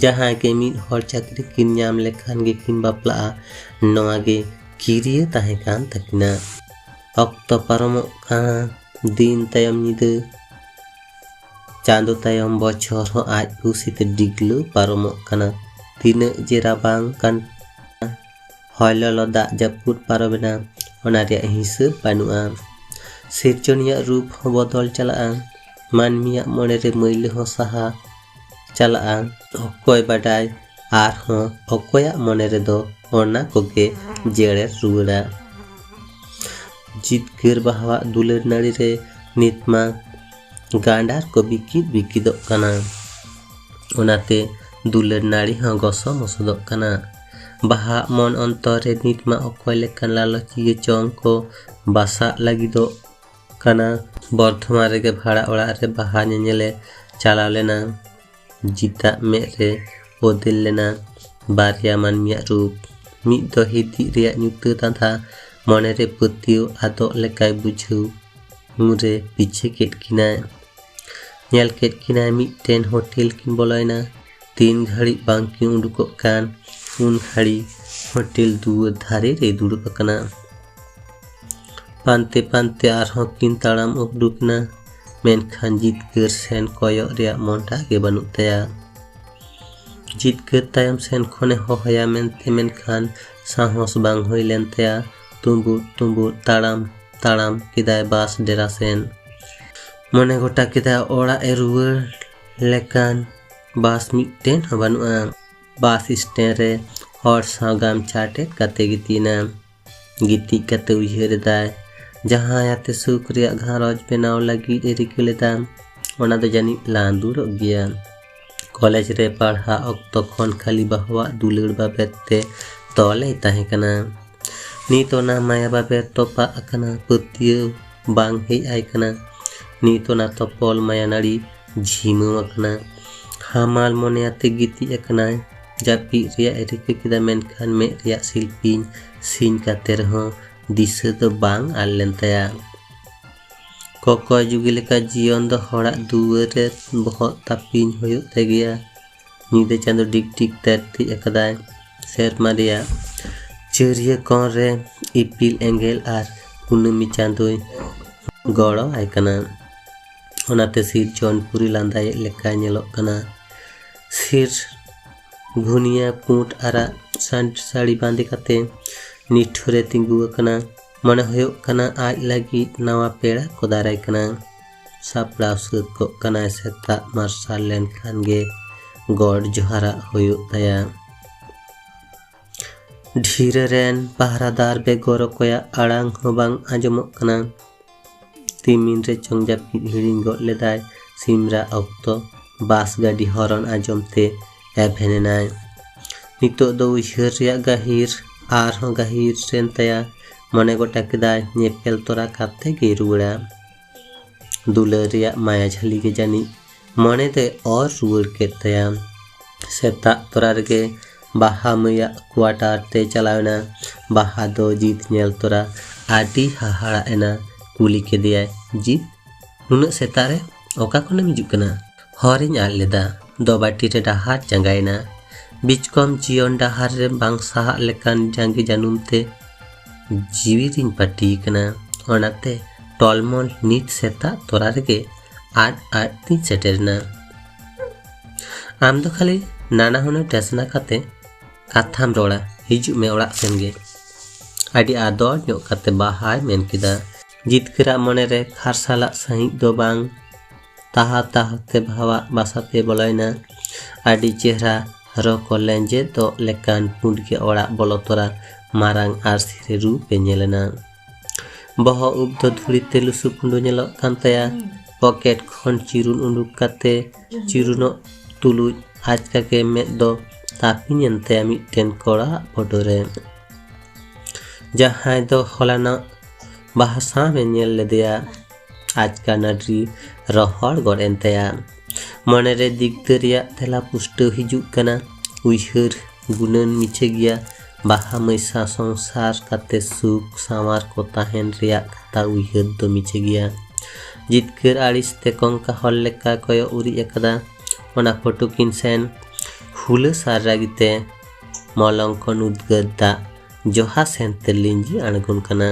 ᱡᱟᱦᱟᱸᱭ ᱜᱮ ᱢᱤᱫ ᱦᱚᱲ ᱪᱟᱹᱠᱨᱤ ᱠᱤᱱ ᱧᱟᱢ ᱞᱮᱠᱷᱟᱱ ᱜᱮᱠᱤᱱ ᱵᱟᱯᱞᱟᱜᱼᱟ, ᱱᱚᱣᱟ ᱜᱮ ᱠᱤᱨᱤᱭᱟᱹ ᱛᱟᱦᱮᱸ ᱠᱟᱱ ᱛᱟᱹᱠᱤᱱᱟ᱾ ᱚᱠᱛᱚ ᱯᱟᱨᱚᱢᱚᱜ ᱠᱟᱱᱟ, ᱫᱤᱱ ᱛᱟᱭᱚᱢ ᱧᱤᱫᱟᱹ, ᱪᱟᱸᱫᱚ ᱛᱟᱭᱚᱢ ᱵᱚᱪᱷᱚᱨ ᱦᱚᱸ ᱟᱡ ᱠᱩᱥᱤᱛᱮ ᱰᱤᱜᱽᱞᱟᱹᱣ ᱯᱟᱨᱚᱢᱚᱜ ᱠᱟᱱᱟ᱾ ᱛᱤᱱᱟᱹᱜ ᱡᱮ ᱨᱟᱵᱟᱝ ᱠᱟᱱ, ᱦᱚᱭ ᱞᱚᱞᱚ ᱫᱟᱜ ᱡᱟᱹᱯᱩᱫ ᱯᱟᱨᱚᱢᱮᱱᱟ, ᱚᱱᱟ ᱨᱮᱭᱟᱜ ᱦᱤᱥᱟᱹᱵ ᱵᱟᱹᱱᱩᱜᱼᱟ᱾ ᱥᱤᱨᱡᱚᱱᱤᱭᱟᱜ ᱨᱩᱯ ᱦᱚᱸ ᱵᱚᱫᱚᱞ ᱪᱟᱞᱟᱜᱼᱟ, ᱢᱟᱹᱱᱢᱤᱭᱟᱜ ᱢᱚᱱᱮᱨᱮ ᱢᱟᱹᱭᱞᱟᱹ ᱦᱚᱸ ᱥᱟᱦᱟ ᱪᱟᱞᱟᱜᱼᱟ᱾ ᱚᱠᱚᱭ ᱵᱟᱰᱟᱭ ᱟᱨᱦᱚᱸ ᱚᱠᱚᱭᱟᱜ ᱢᱚᱱᱮ ᱨᱮᱫᱚ ᱚᱱᱟ ᱠᱚᱜᱮ ᱡᱮᱲᱮᱨ ᱨᱩᱣᱟᱹᱲᱟ᱾ ᱡᱤᱛᱠᱟᱹᱨ ᱵᱟᱦᱟᱣᱟᱜ ᱫᱩᱞᱟᱹᱲ ᱱᱟᱹᱲᱤ ᱨᱮ ᱱᱤᱛ ᱢᱟ ᱜᱟᱸᱰᱟᱨ ᱠᱚ ᱵᱤᱠᱤᱫ ᱵᱤᱠᱤᱫᱚᱜ ᱠᱟᱱᱟ᱾ ᱚᱱᱟᱛᱮ ᱫᱩᱞᱟᱹᱲ ᱱᱟᱹᱲᱤ ᱦᱚᱸ ᱜᱚᱥᱚ ᱢᱚᱥᱚᱫᱚᱜ ᱠᱟᱱᱟ᱾ ᱵᱟᱦᱟ ᱢᱚᱱ ᱚᱱᱛᱚᱨ ᱨᱮ ᱱᱤᱛ ᱢᱟ ᱚᱠᱚᱭ ᱞᱮᱠᱟᱱ ᱞᱟᱞᱚᱪᱤᱭᱟᱹ ᱪᱚᱝ ᱠᱚ ᱵᱟᱥᱟᱜ ᱞᱟᱹᱜᱤᱫᱚᱜ ᱠᱟᱱᱟ᱾ ᱵᱚᱨᱫᱷᱚᱢᱟᱱ ᱨᱮᱜᱮ ᱵᱷᱟᱲᱟ ᱚᱲᱟᱜ ᱨᱮ ᱵᱟᱦᱟ ᱧᱮᱧᱮᱞᱮ ᱪᱟᱞᱟᱣ ᱞᱮᱱᱟ᱾ ᱡᱤᱛᱟᱜ ᱢᱮᱫ ᱨᱮ ᱚᱫᱮᱞ ᱞᱮᱱᱟ ᱵᱟᱨᱭᱟ ᱢᱟᱹᱱᱢᱤᱭᱟᱜ ᱨᱩᱯ᱾ ᱢᱤᱫ ᱫᱚ ᱦᱤᱫᱤᱡ ᱨᱮᱭᱟᱜ ᱧᱩᱛᱟᱹ ᱫᱟᱸᱫᱷᱟ, ᱢᱚᱱᱮᱨᱮ ᱯᱟᱹᱛᱭᱟᱹᱣ ᱟᱫᱚᱜ ᱞᱮᱠᱟᱭ ᱵᱩᱡᱷᱟᱹᱣ᱾ ᱩᱱᱨᱮ ᱯᱤᱪᱷᱟᱹ ᱠᱮᱫ ᱠᱤᱱᱟᱭ᱾ ᱧᱮᱞ ᱠᱮᱫ ᱠᱤᱱᱟᱭ ᱢᱤᱫᱴᱮᱱ ᱦᱳᱴᱮᱞ ᱠᱤᱱ ᱵᱚᱞᱚᱭᱮᱱᱟ᱾ ᱛᱤᱱ ᱜᱷᱟᱹᱲᱤᱡ ᱵᱟᱝ ᱠᱤᱱ ᱩᱰᱩᱠᱚᱜ ᱠᱟᱱ, ᱩᱱ ᱜᱷᱟᱹᱲᱤ ᱦᱳᱴᱮᱞ ᱫᱩᱣᱟᱹᱨ ᱫᱷᱟᱨᱮ ᱨᱮᱭ ᱫᱩᱲᱩᱵ ᱟᱠᱟᱱᱟ᱾ ᱯᱟᱱᱛᱮ ᱯᱟᱱᱛᱮ ᱟᱨᱦᱚᱸ ᱠᱤᱱ ᱛᱟᱲᱟᱢ ᱩᱰᱩᱠ ᱮᱱᱟ, ᱢᱮᱱᱠᱷᱟᱱ ᱡᱤᱛᱠᱟᱹᱨ ᱥᱮᱱ ᱠᱚᱭᱚᱜ ᱨᱮᱭᱟᱜ ᱢᱚᱱᱰᱟ ᱜᱮ ᱵᱟᱹᱱᱩᱜ ᱛᱟᱭᱟ᱾ ᱡᱤᱛᱠᱟᱹᱨ ᱛᱟᱭᱚᱢ ᱥᱮᱱ ᱠᱷᱚᱱᱮ ᱦᱚᱦᱚᱭᱟ ᱢᱮᱱᱛᱮ, ᱢᱮᱱᱠᱷᱟᱱ ᱥᱟᱦᱚᱥ ᱵᱟᱝ ᱦᱩᱭ ᱞᱮᱱ ᱛᱟᱭᱟ᱾ ᱛᱩᱸᱵᱩᱫ ᱛᱩᱸᱵᱩᱫ ᱛᱟᱲᱟᱢ ᱛᱟᱲᱟᱢ ᱠᱮᱫᱟᱭ ᱵᱟᱥ ᱰᱮᱨᱟ ᱥᱮᱱ᱾ ᱢᱚᱱᱮ ᱜᱚᱴᱟ ᱠᱮᱫᱟ ᱚᱲᱟᱜ ᱮ ᱨᱩᱣᱟᱹᱲ ᱞᱮᱠᱟᱱ ᱵᱟᱥ ᱢᱤᱫᱴᱮᱱ ᱦᱚᱸ ᱵᱟᱹᱱᱩᱜᱼᱟ᱾ ᱵᱟᱥ ᱥᱴᱮᱱᱰ ᱨᱮ ᱦᱚᱲ ᱥᱟᱶ ᱜᱟᱢᱪᱷᱟ ᱟᱴᱮᱫ ᱠᱟᱛᱮ ᱜᱤᱛᱤᱡ ᱮᱱᱟ᱾ ᱜᱤᱛᱤᱡ ᱠᱟᱛᱮ ᱩᱭᱦᱟᱹᱨ ᱮᱫᱟᱭ, ᱡᱟᱦᱟᱸᱭ ᱟᱛᱮ ᱥᱩᱠ ᱨᱮᱭᱟᱜ ᱜᱷᱟᱨᱚᱸᱡᱽ ᱵᱮᱱᱟᱣ ᱞᱟᱹᱜᱤᱫ ᱮ ᱨᱤᱠᱟᱹ ᱞᱮᱫᱟ, ᱚᱱᱟ ᱫᱚ ᱡᱟᱹᱱᱤᱡ ᱞᱟᱸᱫᱩᱲᱚᱜ ᱜᱮᱭᱟ᱾ ᱠᱚᱞᱮᱡᱽ ᱨᱮ ᱯᱟᱲᱦᱟᱜ ᱚᱠᱛᱚ ᱠᱷᱚᱱ ᱠᱷᱟᱹᱞᱤ ᱵᱟᱹᱦᱩᱣᱟᱜ ᱫᱩᱞᱟᱹᱲ ᱵᱟᱵᱮᱨ ᱛᱮ ᱛᱚᱞᱮ ᱛᱟᱦᱮᱸ ᱠᱟᱱᱟ᱾ ᱱᱤᱛ ᱚᱱᱟ ᱢᱟᱭᱟ ᱵᱟᱵᱮᱨ ᱛᱚᱯᱟᱜ ᱟᱠᱟᱱᱟ, ᱯᱟᱹᱛᱭᱟᱹᱣ ᱵᱟᱝ ᱦᱮᱡ ᱟᱭ ᱠᱟᱱᱟ᱾ ᱱᱤᱛ ᱚᱱᱟ ᱛᱚᱯᱚᱞ ᱢᱟᱭᱟ ᱱᱟᱹᱲᱤ ᱡᱷᱤᱢᱟᱹᱣ ᱟᱠᱟᱱᱟ᱾ ᱦᱟᱢᱟᱞ ᱢᱚᱱᱮ ᱟᱛᱮ ᱜᱤᱛᱤᱡ ᱟᱠᱟᱱᱟᱭ᱾ ᱡᱟᱹᱯᱤᱫ ᱨᱮᱭᱟᱜ ᱮ ᱨᱤᱠᱟᱹ ᱠᱮᱫᱟ, ᱢᱮᱱᱠᱷᱟᱱ ᱢᱮᱫ ᱨᱮᱭᱟᱜ ᱥᱤᱞᱯᱤᱧ ᱥᱤᱧ ᱠᱟᱛᱮ ᱨᱮᱦᱚᱸ ᱫᱤᱥᱟᱹ ᱫᱚ ᱵᱟᱝ ᱟᱫ ᱞᱮᱱ ᱛᱟᱭᱟ᱾ ᱠᱚᱠᱚᱭ ᱡᱩᱜᱤ ᱞᱮᱠᱟ ᱡᱤᱭᱚᱱ ᱫᱚ ᱦᱚᱲᱟᱜ ᱫᱩᱣᱟᱹᱨ ᱨᱮ ᱵᱚᱦᱚᱜ ᱛᱟᱹᱯᱤᱧ ᱦᱩᱭᱩᱜ ᱛᱟᱭ ᱜᱮᱭᱟ᱾ ᱧᱤᱫᱟᱹ ᱪᱟᱸᱫᱚ ᱰᱤᱜᱽ ᱰᱤᱜᱽ ᱛᱮᱨᱛᱤᱡ ᱟᱠᱟᱫᱟᱭ᱾ ᱥᱮᱨᱢᱟ ᱨᱮᱭᱟᱜ ᱪᱟᱹᱨᱭᱟᱹ ᱠᱚᱬ ᱨᱮ ᱤᱯᱤᱞ ᱮᱸᱜᱮᱞ ᱟᱨ ᱠᱩᱱᱟᱹᱢᱤ ᱪᱟᱸᱫᱚᱭ ᱜᱚᱲᱚ ᱟᱭ ᱠᱟᱱᱟ᱾ ᱚᱱᱟᱛᱮ ᱥᱤᱨᱡᱚᱱ ᱯᱩᱨᱤ ᱞᱟᱸᱫᱟᱭᱮᱫ ᱞᱮᱠᱟ ᱧᱮᱞᱚᱜ ᱠᱟᱱᱟ᱾ ᱥᱤᱨ ᱜᱷᱩᱱᱤᱭᱟᱹ ᱯᱩᱸᱰ ᱟᱨᱟᱜ ᱥᱟᱸᱰ ᱥᱟᱹᱲᱤ ᱵᱟᱸᱫᱮ ᱠᱟᱛᱮ ᱱᱤᱴᱷᱩᱨᱮ ᱛᱤᱸᱜᱩ ᱟᱠᱟᱱᱟ᱾ ᱢᱚᱱᱮ ᱦᱩᱭᱩᱜ ᱠᱟᱱᱟ ᱟᱡ ᱞᱟᱹᱜᱤᱫ ᱱᱟᱣᱟ ᱯᱮᱲᱟ ᱠᱚ ᱫᱟᱨᱟᱭ ᱠᱟᱱᱟ᱾ ᱥᱟᱯᱲᱟᱣ ᱥᱟᱹᱛ ᱠᱚᱜ ᱠᱟᱱᱟᱭ᱾ ᱥᱮᱛᱟᱜ ᱢᱟᱨᱥᱟᱞ ᱞᱮᱱᱠᱷᱟᱱ ᱜᱮ ᱜᱚᱰ ᱡᱚᱦᱟᱨᱟᱜ ᱦᱩᱭᱩᱜ ᱛᱟᱭᱟ᱾ ᱰᱷᱤᱨᱟᱹ ᱨᱮᱱ ᱯᱟᱦᱨᱟᱫᱟᱨ ᱵᱮᱜᱚᱨ ᱚᱠᱚᱭᱟᱜ ᱟᱲᱟᱝ ᱦᱚᱸ ᱵᱟᱝ ᱟᱸᱡᱚᱢᱚᱜ ᱠᱟᱱᱟ᱾ ᱛᱤᱢᱤᱱ ᱨᱮ ᱪᱚᱝ ᱡᱟᱹᱯᱤᱫ ᱦᱤᱲᱤᱧ ᱜᱚᱫ ᱞᱮᱫᱟᱭ᱾ ᱥᱤᱢᱨᱟᱜ ᱚᱠᱛᱚ ᱵᱟᱥ ᱜᱟᱹᱰᱤ ᱦᱚᱨᱚᱱ ᱟᱸᱡᱚᱢ ᱛᱮ ᱮᱵᱷᱮᱱ ᱮᱱᱟᱭ᱾ ᱱᱤᱛᱚᱜ ᱫᱚ ᱩᱭᱦᱟᱹᱨ ᱨᱮᱭᱟᱜ ᱜᱟᱹᱦᱤᱨ ᱟᱨᱦᱚᱸ ᱜᱟᱹᱦᱤᱨ ᱮᱱ ᱛᱟᱭᱟ᱾ ᱢᱚᱱᱮ ᱜᱚᱴᱟ ᱠᱮᱫᱟᱭ ᱧᱮᱯᱮᱞ ᱛᱚᱨᱟ ᱠᱟᱛᱮ ᱜᱮᱭ ᱨᱩᱣᱟᱹᱲᱟ᱾ ᱫᱩᱞᱟᱹᱲ ᱨᱮᱭᱟᱜ ᱢᱟᱭᱟ ᱡᱷᱟᱹᱞᱤ ᱜᱮ ᱡᱟᱹᱱᱤᱡ ᱢᱚᱱᱮ ᱫᱚᱭ ᱚᱨ ᱨᱩᱣᱟᱹᱲ ᱠᱮᱫ ᱛᱟᱭᱟ᱾ ᱥᱮᱛᱟᱜ ᱛᱚᱨᱟ ᱨᱮᱜᱮ ᱵᱟᱦᱟ ᱢᱟᱹᱭᱟᱜ ᱠᱩᱣᱟᱴᱟᱨ ᱛᱮ ᱪᱟᱞᱟᱣ ᱮᱱᱟ᱾ ᱵᱟᱦᱟ ᱫᱚ ᱡᱤᱛ ᱧᱮᱞ ᱛᱚᱨᱟ ᱟᱹᱰᱤ ᱦᱟᱦᱟᱲᱟᱜ ᱮᱱᱟ᱾ ᱠᱩᱞᱤ ᱠᱮᱫᱮᱭᱟᱭ, "ᱡᱤᱛ, ᱱᱩᱱᱟᱹᱜ ᱥᱮᱛᱟᱜ ᱨᱮ ᱚᱠᱟ ᱠᱷᱚᱱᱮᱢ ᱦᱤᱡᱩᱜ ᱠᱟᱱᱟ?" "ᱦᱚᱨᱤᱧ ᱟᱫ ᱞᱮᱫᱟ, ᱫᱚᱵᱟᱴᱤ ᱨᱮ ᱰᱟᱦᱟᱨ ᱪᱟᱸᱜᱟᱭᱮᱱᱟ᱾ ᱵᱤᱪᱠᱚᱢ ᱡᱤᱭᱚᱱ ᱰᱟᱦᱟᱨ ᱨᱮ ᱵᱟᱝ ᱥᱟᱦᱟᱜ ᱞᱮᱠᱟᱱ ᱡᱟᱸᱜᱮ ᱡᱟᱹᱱᱩᱢ ᱛᱮ ᱡᱤᱣᱤ ᱨᱤᱧ ᱯᱟᱹᱴᱤ ᱠᱟᱱᱟ᱾ ᱚᱱᱟᱛᱮ ᱴᱚᱞᱢᱚᱞ ᱱᱤᱛ ᱥᱮᱛᱟᱜ ᱛᱚᱨᱟ ᱨᱮᱜᱮ ᱟᱫ ᱟᱫ ᱛᱤᱧ ᱥᱮᱴᱮᱨᱮᱱᱟ᱾ ᱟᱢ ᱫᱚ ᱠᱷᱟᱹᱞᱤ ᱱᱟᱱᱟ ᱦᱩᱱᱟᱹᱨ ᱴᱮᱥᱱᱟ ᱠᱟᱛᱮ ᱠᱟᱛᱷᱟᱢ ᱨᱚᱲᱟ, ᱦᱤᱡᱩᱜ ᱢᱮ ᱚᱲᱟᱜ ᱥᱮᱱ ᱜᱮ", ᱟᱹᱰᱤ ᱟᱫᱚᱲ ᱧᱚᱜ ᱠᱟᱛᱮ ᱵᱟᱦᱟᱭ ᱢᱮᱱ ᱠᱮᱫᱟ᱾ ᱡᱤᱛᱠᱟᱹᱨᱟᱜ ᱢᱚᱱᱮᱨᱮ ᱠᱷᱟᱨᱥᱟᱞᱟᱜ ᱥᱟᱺᱦᱤᱡ ᱫᱚ ᱵᱟᱝ ᱛᱟᱦᱟ ᱛᱟᱦᱟᱛᱮ ᱵᱟᱦᱟᱣᱟᱜ ᱵᱟᱥᱟᱛᱮ ᱵᱚᱞᱚᱭᱮᱱᱟ᱾ ᱟᱹᱰᱤ ᱪᱮᱦᱨᱟ ᱨᱚ ᱠᱚ ᱞᱮᱸᱡᱮᱫᱚᱜ ᱞᱮᱠᱟᱱ ᱯᱩᱸᱰ ᱜᱮ ᱚᱲᱟᱜ ᱵᱚᱞᱚ ᱛᱚᱨᱟ ᱢᱟᱨᱟᱝ ᱟᱨᱥᱤ ᱨᱮ ᱨᱩᱯ ᱮ ᱧᱮᱞ ᱮᱱᱟ᱾ ᱵᱚᱦᱚᱜ ᱩᱵ ᱫᱚ ᱫᱷᱩᱲᱤ ᱛᱮ ᱞᱩᱥᱩ ᱯᱩᱸᱰᱩ ᱧᱮᱞᱚᱜ ᱠᱟᱱ ᱛᱟᱭᱟ᱾ ᱯᱚᱠᱮᱴ ᱠᱷᱚᱱ ᱪᱤᱨᱩᱱ ᱩᱰᱩᱠ ᱠᱟᱛᱮ ᱪᱤᱨᱩᱱᱚᱜ ᱛᱩᱞᱩᱡ ᱟᱪᱠᱟ ᱜᱮ ᱢᱮᱫ ᱫᱚ ᱛᱟᱹᱯᱤᱧ ᱮᱱ ᱛᱟᱭᱟ ᱢᱤᱫᱴᱮᱱ ᱠᱚᱲᱟᱣᱟᱜ ᱯᱷᱳᱴᱳ ᱨᱮ, ᱡᱟᱦᱟᱸᱭ ᱫᱚ ᱦᱚᱞᱟᱱᱚᱜ ᱵᱟᱦᱟ ᱥᱟᱶ ᱮ ᱧᱮᱞ ᱞᱮᱫᱮᱭᱟ᱾ ᱟᱪᱠᱟ ᱱᱟᱹᱰᱨᱤ ᱨᱚᱦᱚᱲ ᱜᱚᱫ ᱮᱱ ᱛᱟᱭᱟ᱾ ᱢᱚᱱᱮᱨᱮ ᱫᱤᱜᱽᱫᱟᱹ ᱨᱮᱭᱟᱜ ᱛᱮᱞᱟ ᱯᱩᱥᱴᱟᱹᱣ ᱦᱤᱡᱩᱜ ᱠᱟᱱᱟ᱾ ᱩᱭᱦᱟᱹᱨ ᱜᱩᱱᱟᱹᱱ ᱢᱤᱪᱷᱟᱹ ᱜᱮᱭᱟ᱾ ᱵᱟᱦᱟ ᱢᱟᱹᱭ ᱥᱟᱶ ᱥᱚᱝᱥᱟᱨ ᱠᱟᱛᱮ ᱥᱩᱠ ᱥᱟᱶᱟᱨ ᱠᱚ ᱛᱟᱦᱮᱱ ᱨᱮᱭᱟᱜ ᱠᱟᱛᱷᱟ ᱩᱭᱦᱟᱹᱨ ᱫᱚ ᱢᱤᱪᱷᱟᱹ ᱜᱮᱭᱟ᱾ ᱡᱤᱛᱠᱟᱹᱨ ᱟᱹᱲᱤᱥ ᱛᱮ ᱠᱚᱝᱠᱟ ᱦᱚᱲ ᱞᱮᱠᱟ ᱠᱚᱭᱚᱜ ᱩᱨᱤᱡ ᱟᱠᱟᱫᱟ᱾ ᱚᱱᱟ ᱯᱷᱳᱴᱳ ᱠᱤᱱ ᱥᱮᱱ ᱯᱷᱩᱞᱟᱹ ᱥᱟᱨ ᱨᱟᱹᱜᱤᱛᱮ ᱢᱚᱞᱚᱝ ᱠᱷᱚᱱ ᱩᱫᱽᱜᱟᱹᱨ ᱫᱟᱜ ᱡᱚᱦᱟ ᱥᱮᱱᱛᱮ ᱞᱤᱸᱡᱤ ᱟᱬᱜᱚᱱ ᱠᱟᱱᱟ᱾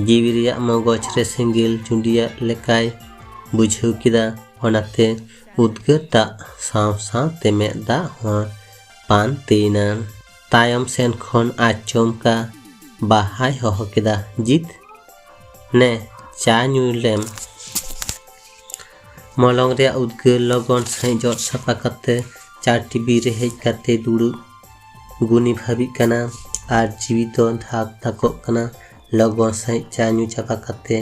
ᱡᱤᱣᱤ ᱨᱮᱭᱟᱜ ᱢᱚᱜᱚᱡᱽ ᱨᱮ ᱥᱮᱸᱜᱮᱞ ᱡᱩᱸᱰᱤᱭᱟᱜ ᱞᱮᱠᱟᱭ ᱵᱩᱡᱷᱟᱹᱣ ᱠᱮᱫᱟ᱾ ᱚᱱᱟᱛᱮ ᱩᱫᱽᱜᱟᱹᱨ ᱫᱟᱜ ᱥᱟᱶ ᱥᱟᱶᱛᱮ ᱢᱮᱫ ᱫᱟᱜ ᱦᱚᱸ ᱯᱟᱱᱛᱮᱭᱮᱱᱟ᱾ ᱛᱟᱭᱚᱢ ᱥᱮᱱ ᱠᱷᱚᱱ ᱟᱪᱚᱢᱠᱟ ᱵᱟᱦᱟᱭ ᱦᱚᱦᱚ ᱠᱮᱫᱟ, "ᱡᱤᱛ, ᱱᱮ, ᱪᱟ ᱧᱩᱭ ᱞᱮᱢ᱾" ᱢᱚᱞᱚᱝ ᱨᱮᱭᱟᱜ ᱩᱫᱽᱜᱟᱹᱨ ᱞᱚᱜᱚᱱ ᱥᱟᱺᱦᱤᱡ ᱡᱚᱫ ᱥᱟᱯᱷᱟ ᱠᱟᱛᱮ ᱪᱟ ᱴᱤᱵᱤ ᱨᱮ ᱦᱮᱡ ᱠᱟᱛᱮ ᱫᱩᱲᱩᱵ ᱜᱩᱱᱤ ᱵᱷᱟᱹᱵᱤᱜ ᱠᱟᱱᱟ ᱟᱨ ᱡᱤᱣᱤ ᱫᱚ ᱫᱷᱟᱠ ᱫᱷᱟᱠᱚᱜ ᱠᱟᱱᱟ᱾ ᱞᱚᱜᱚᱱ ᱥᱟᱺᱦᱤᱡ ᱪᱟ ᱧᱩ ᱪᱟᱵᱟ ᱠᱟᱛᱮ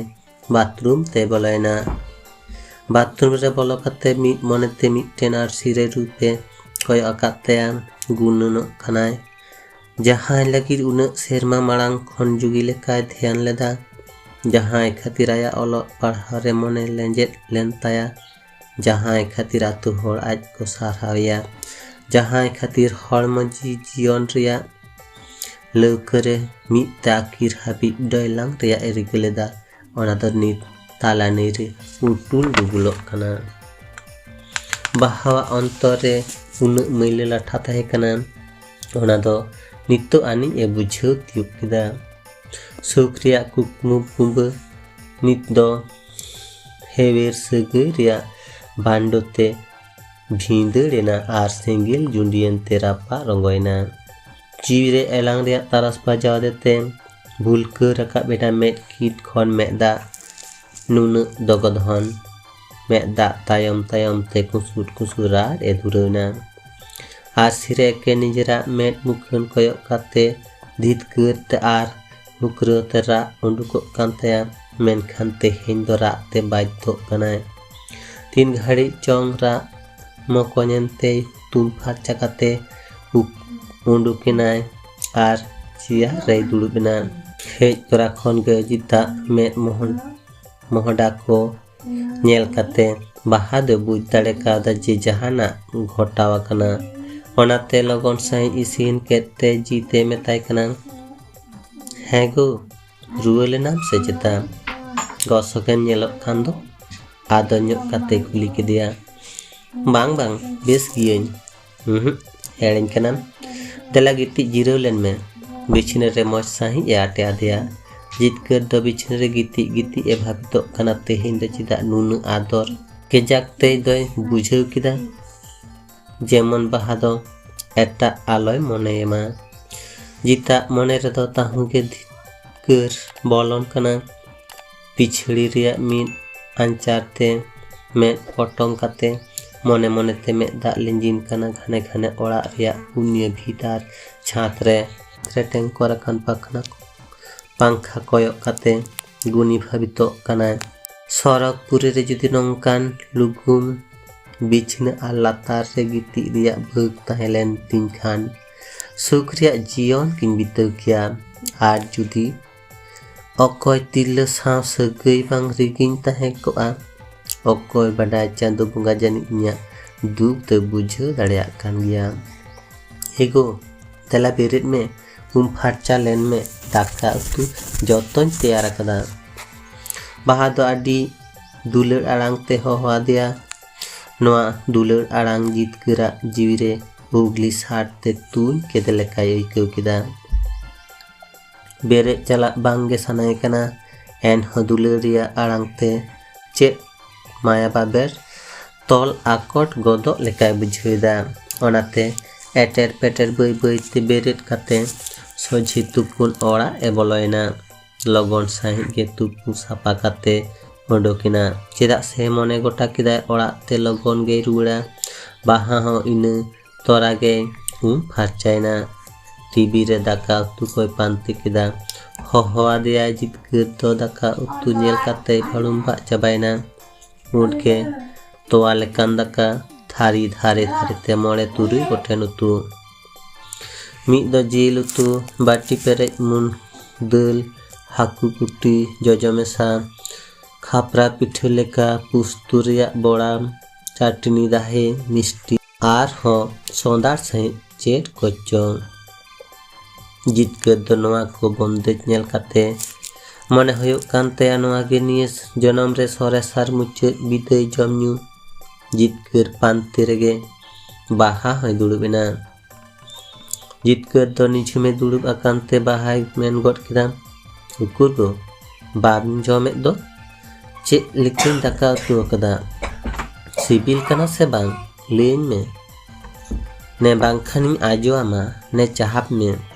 ᱵᱟᱛᱷᱨᱩᱢ ᱛᱮ ᱵᱚᱞᱚᱭᱮᱱᱟ᱾ ᱵᱟᱛᱷᱨᱩᱢ ᱨᱮ ᱵᱚᱞᱚ ᱠᱟᱛᱮ ᱢᱤᱫ ᱢᱚᱱᱮᱛᱮ ᱢᱤᱫᱴᱮᱱ ᱟᱹᱨᱥᱤ ᱨᱮ ᱨᱩᱯᱮ ᱠᱚᱭᱚᱜ ᱟᱠᱟᱫ ᱛᱟᱭᱟ᱾ ᱜᱩᱱᱟᱹᱱᱚᱜ ᱠᱟᱱᱟᱭ, ᱡᱟᱦᱟᱸᱭ ᱞᱟᱹᱜᱤᱫ ᱩᱱᱟᱹᱜ ᱥᱮᱨᱢᱟ ᱢᱟᱲᱟᱝ ᱠᱷᱚᱱ ᱡᱩᱜᱤ ᱞᱮᱠᱟᱭ ᱫᱷᱮᱭᱟᱱ ᱞᱮᱫᱟ, ᱡᱟᱦᱟᱸᱭ ᱠᱷᱟᱹᱛᱤᱨ ᱟᱭᱟᱜ ᱚᱞᱚᱜ ᱯᱟᱲᱦᱟᱣ ᱨᱮ ᱢᱚᱱᱮ ᱞᱮᱸᱡᱮᱫ ᱞᱮᱱ ᱛᱟᱭᱟ, ᱡᱟᱦᱟᱸᱭ ᱠᱷᱟᱹᱛᱤᱨ ᱟᱛᱳ ᱦᱚᱲ ᱟᱡ ᱠᱚ ᱥᱟᱨᱦᱟᱣᱮᱭᱟ, ᱡᱟᱦᱟᱸᱭ ᱠᱷᱟᱹᱛᱤᱨ ᱦᱚᱲᱢᱚ ᱡᱤ ᱡᱤᱭᱚᱱ ᱨᱮᱭᱟᱜ ᱞᱟᱹᱣᱠᱟᱹ ᱨᱮ ᱢᱤᱫ ᱛᱟᱹᱠᱤᱨ ᱦᱟᱹᱵᱤᱡ ᱰᱚᱭᱞᱟᱝ ᱨᱮᱭᱟᱜ ᱮ ᱨᱤᱠᱟᱹ ᱞᱮᱫᱟ, ᱚᱱᱟ ᱫᱚ ᱱᱤᱛ ᱛᱟᱞᱟ ᱱᱟᱹᱭ ᱨᱮ ᱩᱴᱩᱞ ᱰᱩᱵᱩᱞᱚᱜ ᱠᱟᱱᱟ᱾ ᱵᱟᱦᱟᱣᱟᱜ ᱚᱱᱛᱚᱨ ᱨᱮ ᱩᱱᱟᱹᱜ ᱢᱟᱹᱭᱞᱟᱹ ᱞᱟᱴᱷᱟ ᱛᱟᱦᱮᱸ ᱠᱟᱱᱟ, ᱚᱱᱟ ᱫᱚ ᱱᱤᱛᱚᱜ ᱟᱹᱱᱤᱡ ᱮ ᱵᱩᱡᱷᱟᱹᱣ ᱛᱤᱭᱳᱜ ᱠᱮᱫᱟ᱾ ᱥᱩᱠ ᱨᱮᱭᱟᱜ ᱠᱩᱠᱢᱩ ᱠᱩᱸᱵᱟᱹ ᱱᱤᱛ ᱫᱚ ᱦᱮᱣᱮᱨ ᱥᱟᱹᱜᱟᱹᱭ ᱨᱮᱭᱟᱜ ᱵᱷᱟᱱᱰᱚ ᱛᱮ ᱵᱷᱤᱸᱫᱟᱹᱲ ᱮᱱᱟ ᱟᱨ ᱥᱮᱸᱜᱮᱞ ᱡᱩᱸᱰᱤᱭᱮᱱ ᱛᱮ ᱨᱟᱯᱟᱜ ᱨᱚᱸᱜᱚᱭᱮᱱᱟ᱾ ᱡᱤᱣᱤ ᱨᱮ ᱮᱞᱟᱝ ᱨᱮᱭᱟᱜ ᱛᱟᱨᱟᱥ ᱵᱟᱡᱟᱣ ᱟᱫᱮ ᱛᱮ ᱵᱷᱩᱞᱠᱟᱹ ᱨᱟᱠᱟᱵ ᱮᱱᱟ ᱢᱮᱫ ᱠᱤᱛ ᱠᱷᱚᱱ ᱢᱮᱫ ᱫᱟᱜ᱾ ᱱᱩᱱᱟᱹᱜ ᱫᱚᱜᱚᱫᱷᱚᱱ ᱢᱮᱫ ᱫᱟᱜ ᱛᱟᱭᱚᱢ ᱛᱟᱭᱚᱢ ᱛᱮ ᱠᱩᱥᱩᱨ ᱠᱩᱥᱩᱨ ᱨᱟᱲ ᱮ ᱫᱷᱩᱨᱟᱹᱣ ᱮᱱᱟ᱾ ᱟᱨ ᱥᱤᱨᱮ ᱮᱠᱮ ᱱᱤᱡᱮᱨᱟᱜ ᱢᱮᱫ ᱢᱩᱠᱷᱟᱹᱱ ᱠᱚᱭᱚᱜ ᱠᱟᱛᱮ ᱫᱷᱤᱛᱠᱟᱹᱨ ᱛᱮ ᱟᱨ ᱦᱩᱠᱨᱟᱹ ᱛᱮ ᱨᱟᱜ ᱩᱰᱩᱠᱚᱜ ᱠᱟᱱ ᱛᱟᱭᱟ, ᱢᱮᱱᱠᱷᱟᱱ ᱛᱮᱦᱮᱧ ᱫᱚ ᱨᱟᱜ ᱛᱮ ᱵᱟᱫᱽᱫᱷᱚᱜ ᱠᱟᱱᱟᱭ᱾ ᱛᱤᱱ ᱜᱷᱟᱹᱲᱤᱡ ᱪᱚᱝ ᱨᱟᱜ ᱢᱚᱠᱚᱧ ᱮᱱᱛᱮᱭ ᱦᱩᱛᱩᱢ ᱯᱷᱟᱨᱪᱟ ᱠᱟᱛᱮ ᱩᱰᱩᱠ ᱮᱱᱟᱭ ᱟᱨ ᱪᱮᱭᱟᱨ ᱨᱮᱭ ᱫᱩᱲᱩᱵ ᱮᱱᱟ᱾ ᱦᱮᱡ ᱛᱚᱨᱟ ᱠᱷᱚᱱ ᱜᱮ ᱡᱤᱛᱟᱜ ᱢᱮᱫ ᱢᱚᱦᱚᱱ ᱢᱚᱦᱰᱟ ᱠᱚ ᱧᱮᱞ ᱠᱟᱛᱮ ᱵᱟᱦᱟ ᱫᱚ ᱵᱩᱡᱽ ᱫᱟᱲᱮ ᱠᱟᱣᱫᱟ ᱡᱮ ᱡᱟᱦᱟᱱᱟᱜ ᱜᱷᱚᱴᱟᱣ ᱟᱠᱟᱱᱟ᱾ ᱚᱱᱟᱛᱮ ᱞᱚᱜᱚᱱ ᱥᱟᱺᱦᱤᱡ ᱤᱥᱤᱱ ᱠᱮᱫ ᱛᱮ ᱡᱤᱛᱮ ᱢᱮᱛᱟᱭ ᱠᱟᱱᱟ, "ᱦᱮᱸ ᱜᱳ, ᱨᱩᱣᱟᱹ ᱞᱮᱱᱟᱢ ᱥᱮ ᱪᱮᱛᱟ? ᱜᱚᱥᱚᱠᱮᱢ ᱧᱮᱞᱚᱜ ᱠᱷᱟᱱ ᱫᱚ?" ᱟᱫᱚ ᱧᱚᱜ ᱠᱟᱛᱮ ᱠᱩᱞᱤ ᱠᱮᱫᱮᱭᱟ, "ᱵᱟᱝ ᱵᱟᱝ, ᱵᱮᱥ ᱜᱤᱭᱟᱹᱧ, ᱩᱸᱦᱩᱸ, ᱮᱲᱮᱧ ᱠᱟᱱᱟᱢ᱾ ᱫᱮᱞᱟ ᱜᱤᱛᱤᱡ ᱡᱤᱨᱟᱹᱣ ᱞᱮᱱ ᱢᱮ᱾ ᱵᱤᱪᱷᱱᱟᱹ ᱨᱮ ᱢᱚᱡᱽ ᱥᱟᱺᱦᱤᱡ ᱮ ᱟᱴᱮ ᱟᱫᱮᱭᱟ᱾ ᱡᱤᱛᱠᱟᱹᱨ ᱫᱚ ᱵᱤᱪᱷᱱᱟᱹ ᱨᱮ ᱜᱤᱛᱤᱡ ᱜᱤᱛᱤᱡ ᱮ ᱵᱷᱟᱵᱤᱛᱚᱜ ᱠᱟᱱᱟ, ᱛᱮᱦᱮᱧ ᱫᱚ ᱪᱮᱫᱟᱜ ᱱᱩᱱᱟᱹᱜ ᱟᱫᱚᱨ? ᱠᱮᱡᱟᱠ ᱛᱮᱭ ᱫᱚᱭ ᱵᱩᱡᱷᱟᱹᱣ ᱠᱮᱫᱟ, ᱡᱮᱢᱚᱱ ᱵᱟᱦᱟ ᱫᱚ ᱮᱴᱟᱜ ᱟᱞᱚᱭ ᱢᱚᱱᱮᱭᱮᱢᱟ᱾ ᱡᱤᱛᱟᱜ ᱢᱚᱱᱮ ᱨᱮᱫᱚ ᱛᱟᱹᱦᱩ ᱜᱮ ᱫᱷᱤᱛᱠᱟᱹᱨ ᱵᱚᱞᱚᱱ ᱠᱟᱱᱟ᱾ ᱯᱤᱪᱷᱟᱹᱲᱤ ᱨᱮᱭᱟᱜ ᱢᱤᱫ ᱟᱧᱪᱟᱨ ᱛᱮ ᱢᱮᱫ ᱯᱚᱴᱚᱢ ᱠᱟᱛᱮ ᱢᱚᱱᱮ ᱢᱚᱱᱮ ᱛᱮ ᱢᱮᱫ ᱫᱟᱜ ᱞᱤᱸᱡᱤᱱ ᱠᱟᱱᱟ᱾ ᱜᱷᱟᱱᱮ ᱜᱷᱟᱱᱮ ᱚᱲᱟᱜ ᱨᱮᱭᱟᱜ ᱯᱩᱱᱭᱟᱹ ᱵᱷᱤᱛ ᱟᱨ ᱪᱷᱟᱸᱫᱽ ᱨᱮ ᱨᱮᱴᱮᱝ ᱠᱚᱨ ᱟᱠᱟᱱ ᱯᱟᱠᱷᱱᱟ ᱯᱟᱝᱠᱷᱟ ᱠᱚᱭᱚᱜ ᱠᱟᱛᱮ ᱜᱩᱱᱤ ᱵᱷᱟᱵᱤᱛᱚᱜ ᱠᱟᱱᱟᱭ᱾ ᱥᱚᱨᱚᱜᱽᱯᱩᱨᱤ ᱨᱮ ᱡᱩᱫᱤ ᱱᱚᱝᱠᱟᱱ ᱞᱩᱜᱩᱢ ᱵᱤᱪᱷᱱᱟᱹ ᱟᱨ ᱞᱟᱛᱟᱨ ᱨᱮ ᱜᱤᱛᱤᱡ ᱨᱮᱭᱟᱜ ᱵᱷᱟᱹᱜᱽ ᱛᱟᱦᱮᱸ ᱞᱮᱱ ᱛᱤᱧ ᱠᱷᱟᱱ, ᱥᱩᱠ ᱨᱮᱭᱟᱜ ᱡᱤᱭᱚᱱ ᱜᱤᱧ ᱵᱤᱛᱟᱹᱣ ᱠᱮᱭᱟ᱾ ᱟᱨ ᱡᱩᱫᱤ ᱚᱠᱚᱭ ᱛᱤᱨᱞᱟᱹ ᱥᱟᱶ ᱥᱟᱹᱜᱟᱹᱭ ᱵᱟᱝ ᱨᱮᱜᱮᱧ ᱛᱟᱦᱮᱸ ᱠᱚᱜᱼᱟ, ᱚᱠᱚᱭ ᱵᱟᱰᱟᱭ ᱪᱟᱸᱫᱚ ᱵᱚᱸᱜᱟ ᱡᱟᱹᱱᱤᱡ ᱤᱧᱟᱹᱜ ᱫᱩᱠ ᱫᱚᱭ ᱵᱩᱡᱷᱟᱹᱣ ᱫᱟᱲᱮᱭᱟᱜ ᱠᱟᱱ ᱜᱮᱭᱟ᱾ ᱮᱜᱳ, ᱫᱮᱞᱟ ᱵᱮᱨᱮᱫ ᱢᱮ, ᱩᱢ ᱯᱷᱟᱨᱪᱟ ᱞᱮᱱ ᱢᱮ, ᱫᱟᱠᱟ ᱩᱛᱩ ᱡᱚᱛᱚᱧ ᱛᱮᱭᱟᱨ ᱟᱠᱟᱫᱟ᱾ ᱵᱟᱦᱟ ᱫᱚ ᱟᱹᱰᱤ ᱫᱩᱞᱟᱹᱲ ᱟᱲᱟᱝ ᱛᱮ ᱦᱚᱦᱚ ᱟᱫᱮᱭᱟ᱾ ᱱᱚᱣᱟ ᱫᱩᱞᱟᱹᱲ ᱟᱲᱟᱝ ᱡᱤᱛᱠᱟᱹᱨᱟᱜ ᱡᱤᱣᱤ ᱨᱮ ᱦᱩᱜᱽᱞᱤ ᱥᱟᱴ ᱛᱮ ᱛᱩᱧ ᱠᱮᱫ ᱞᱮᱠᱟᱭ ᱟᱹᱭᱠᱟᱹᱣ ᱠᱮᱫᱟ᱾ ᱵᱮᱨᱮᱫ ᱪᱟᱞᱟᱜ ᱵᱟᱝ ᱜᱮ ᱥᱟᱱᱟᱭᱮ ᱠᱟᱱᱟ, ᱮᱱᱦᱚᱸ ᱫᱩᱞᱟᱹᱲ ᱨᱮᱭᱟᱜ ᱟᱲᱟᱝ ᱛᱮ ᱪᱮᱫ ᱢᱟᱭᱟ ᱵᱟᱵᱮᱨ ᱛᱚᱞ ᱟᱠᱚᱴ ᱜᱚᱫᱚᱜ ᱞᱮᱠᱟᱭ ᱵᱩᱡᱷᱟᱹᱣ ᱮᱫᱟ᱾ ᱚᱱᱟᱛᱮ ᱮᱴᱮᱨ ᱯᱮᱴᱮᱨ ᱵᱟᱹᱭ ᱵᱟᱹᱭ ᱛᱮ ᱵᱮᱨᱮᱫ ᱠᱟᱛᱮ ᱥᱚᱡᱷᱮ ᱛᱩᱯᱩᱱ ᱚᱲᱟᱜ ᱮ ᱵᱚᱞᱚᱭᱮᱱᱟ᱾ ᱞᱚᱜᱚᱱ ᱥᱟᱺᱦᱤᱡ ᱜᱮ ᱛᱩᱯᱩ ᱥᱟᱯᱷᱟ ᱠᱟᱛᱮ ᱩᱰᱩᱠᱮᱱᱟ᱾ ᱪᱮᱫᱟᱜ ᱥᱮ ᱢᱚᱱᱮ ᱜᱚᱴᱟ ᱠᱮᱫᱟᱭ ᱚᱲᱟᱜ ᱛᱮ ᱞᱚᱜᱚᱱ ᱜᱮᱭ ᱨᱩᱣᱟᱹᱲᱟ᱾ ᱵᱟᱦᱟ ᱦᱚᱸ ᱤᱱᱟᱹ ᱛᱚᱨᱟ ᱜᱮᱭ ᱩᱢ ᱯᱷᱟᱨᱪᱟᱭᱮᱱᱟ᱾ ᱴᱤᱵᱤ ᱨᱮ ᱫᱟᱠᱟ ᱩᱛᱩ ᱠᱚᱭ ᱯᱟᱱᱛᱮ ᱠᱮᱫᱟ᱾ ᱦᱚᱦᱚ ᱟᱫᱮᱭᱟᱭ ᱡᱤᱛᱠᱟᱹᱨ ᱫᱚ ᱫᱟᱠᱟ ᱩᱛᱩ ᱧᱮᱞ ᱠᱟᱛᱮᱭ ᱵᱷᱟᱹᱲᱩᱢᱵᱷᱟᱜ ᱪᱟᱵᱟᱭᱮᱱᱟ᱾ ᱩᱱᱠᱮ ᱛᱚᱣᱟ ᱞᱮᱠᱟᱱ ᱫᱟᱠᱟ ᱛᱷᱟᱹᱨᱤ ᱫᱷᱟᱨᱮ ᱫᱷᱟᱨᱮ ᱛᱮ ᱢᱚᱬᱮ ᱛᱩᱨᱩᱭ ᱜᱚᱴᱮᱱ ᱩᱛᱩ᱾ ᱢᱤᱫ ᱫᱚ ᱡᱤᱞ ᱩᱛᱩ, ᱵᱟᱹᱴᱤ ᱯᱮᱨᱮᱡ ᱢᱩᱱ ᱫᱟᱹᱞ, ᱦᱟᱹᱠᱩ ᱠᱩᱴᱤ, ᱡᱚᱡᱚ ᱢᱮᱥᱟ, ᱠᱷᱟᱯᱨᱟ ᱯᱤᱴᱷᱟᱹ ᱞᱮᱠᱟ, ᱯᱩᱥᱛᱩ ᱨᱮᱭᱟᱜ ᱵᱚᱲᱟᱢ, ᱪᱟᱹᱴᱱᱤ ᱫᱟᱦᱮ, ᱢᱤᱥᱴᱤ, ᱟᱨᱦᱚᱸ ᱥᱚᱸᱫᱷᱟᱲ ᱥᱟᱺᱦᱤᱡ ᱪᱮᱫ ᱠᱚᱪᱚᱝ᱾ ᱡᱤᱛᱠᱟᱹᱨ ᱫᱚ ᱱᱚᱣᱟ ᱠᱚ ᱵᱚᱱᱫᱮᱡ ᱧᱮᱞ ᱠᱟᱛᱮ ᱢᱚᱱᱮ ᱦᱩᱭᱩᱜ ᱠᱟᱱ ᱛᱟᱭᱟ, ᱱᱚᱣᱟ ᱜᱮ ᱱᱤᱭᱟᱹ ᱡᱚᱱᱚᱢ ᱨᱮ ᱥᱚᱨᱮᱥ ᱟᱨ ᱢᱩᱪᱟᱹᱫ ᱵᱤᱫᱟᱹᱭ ᱡᱚᱢ ᱧᱩ᱾ ᱡᱤᱛᱠᱟᱹᱨ ᱯᱟᱱᱛᱮ ᱨᱮᱜᱮ ᱵᱟᱦᱟ ᱦᱚᱸᱭ ᱫᱩᱲᱩᱵ ᱮᱱᱟ᱾ ᱡᱤᱛᱠᱟᱹᱨ ᱫᱚ ᱱᱤᱡᱷᱩᱢᱮ ᱫᱩᱲᱩᱵ ᱟᱠᱟᱱ ᱛᱮ ᱵᱟᱦᱟᱭ ᱢᱮᱱ ᱜᱚᱫ ᱠᱮᱫᱟ, "ᱩᱠᱩᱨ ᱜᱚ, ᱵᱟᱢ ᱡᱚᱢᱮᱫ ᱫᱚ? ᱪᱮᱫ ᱞᱮᱠᱟᱧ ᱫᱟᱠᱟ ᱩᱛᱩ ᱟᱠᱟᱫᱟ? ᱥᱤᱵᱤᱞ ᱠᱟᱱᱟ ᱥᱮ ᱵᱟᱝ? ᱞᱟᱹᱭᱟᱹᱧ ᱢᱮ᱾ ᱱᱮ ᱵᱟᱝᱠᱷᱟᱱᱤᱧ ᱟᱡᱚ ᱟᱢᱟ, ᱱᱮ ᱪᱟᱦᱟᱯ ᱢᱮ᱾"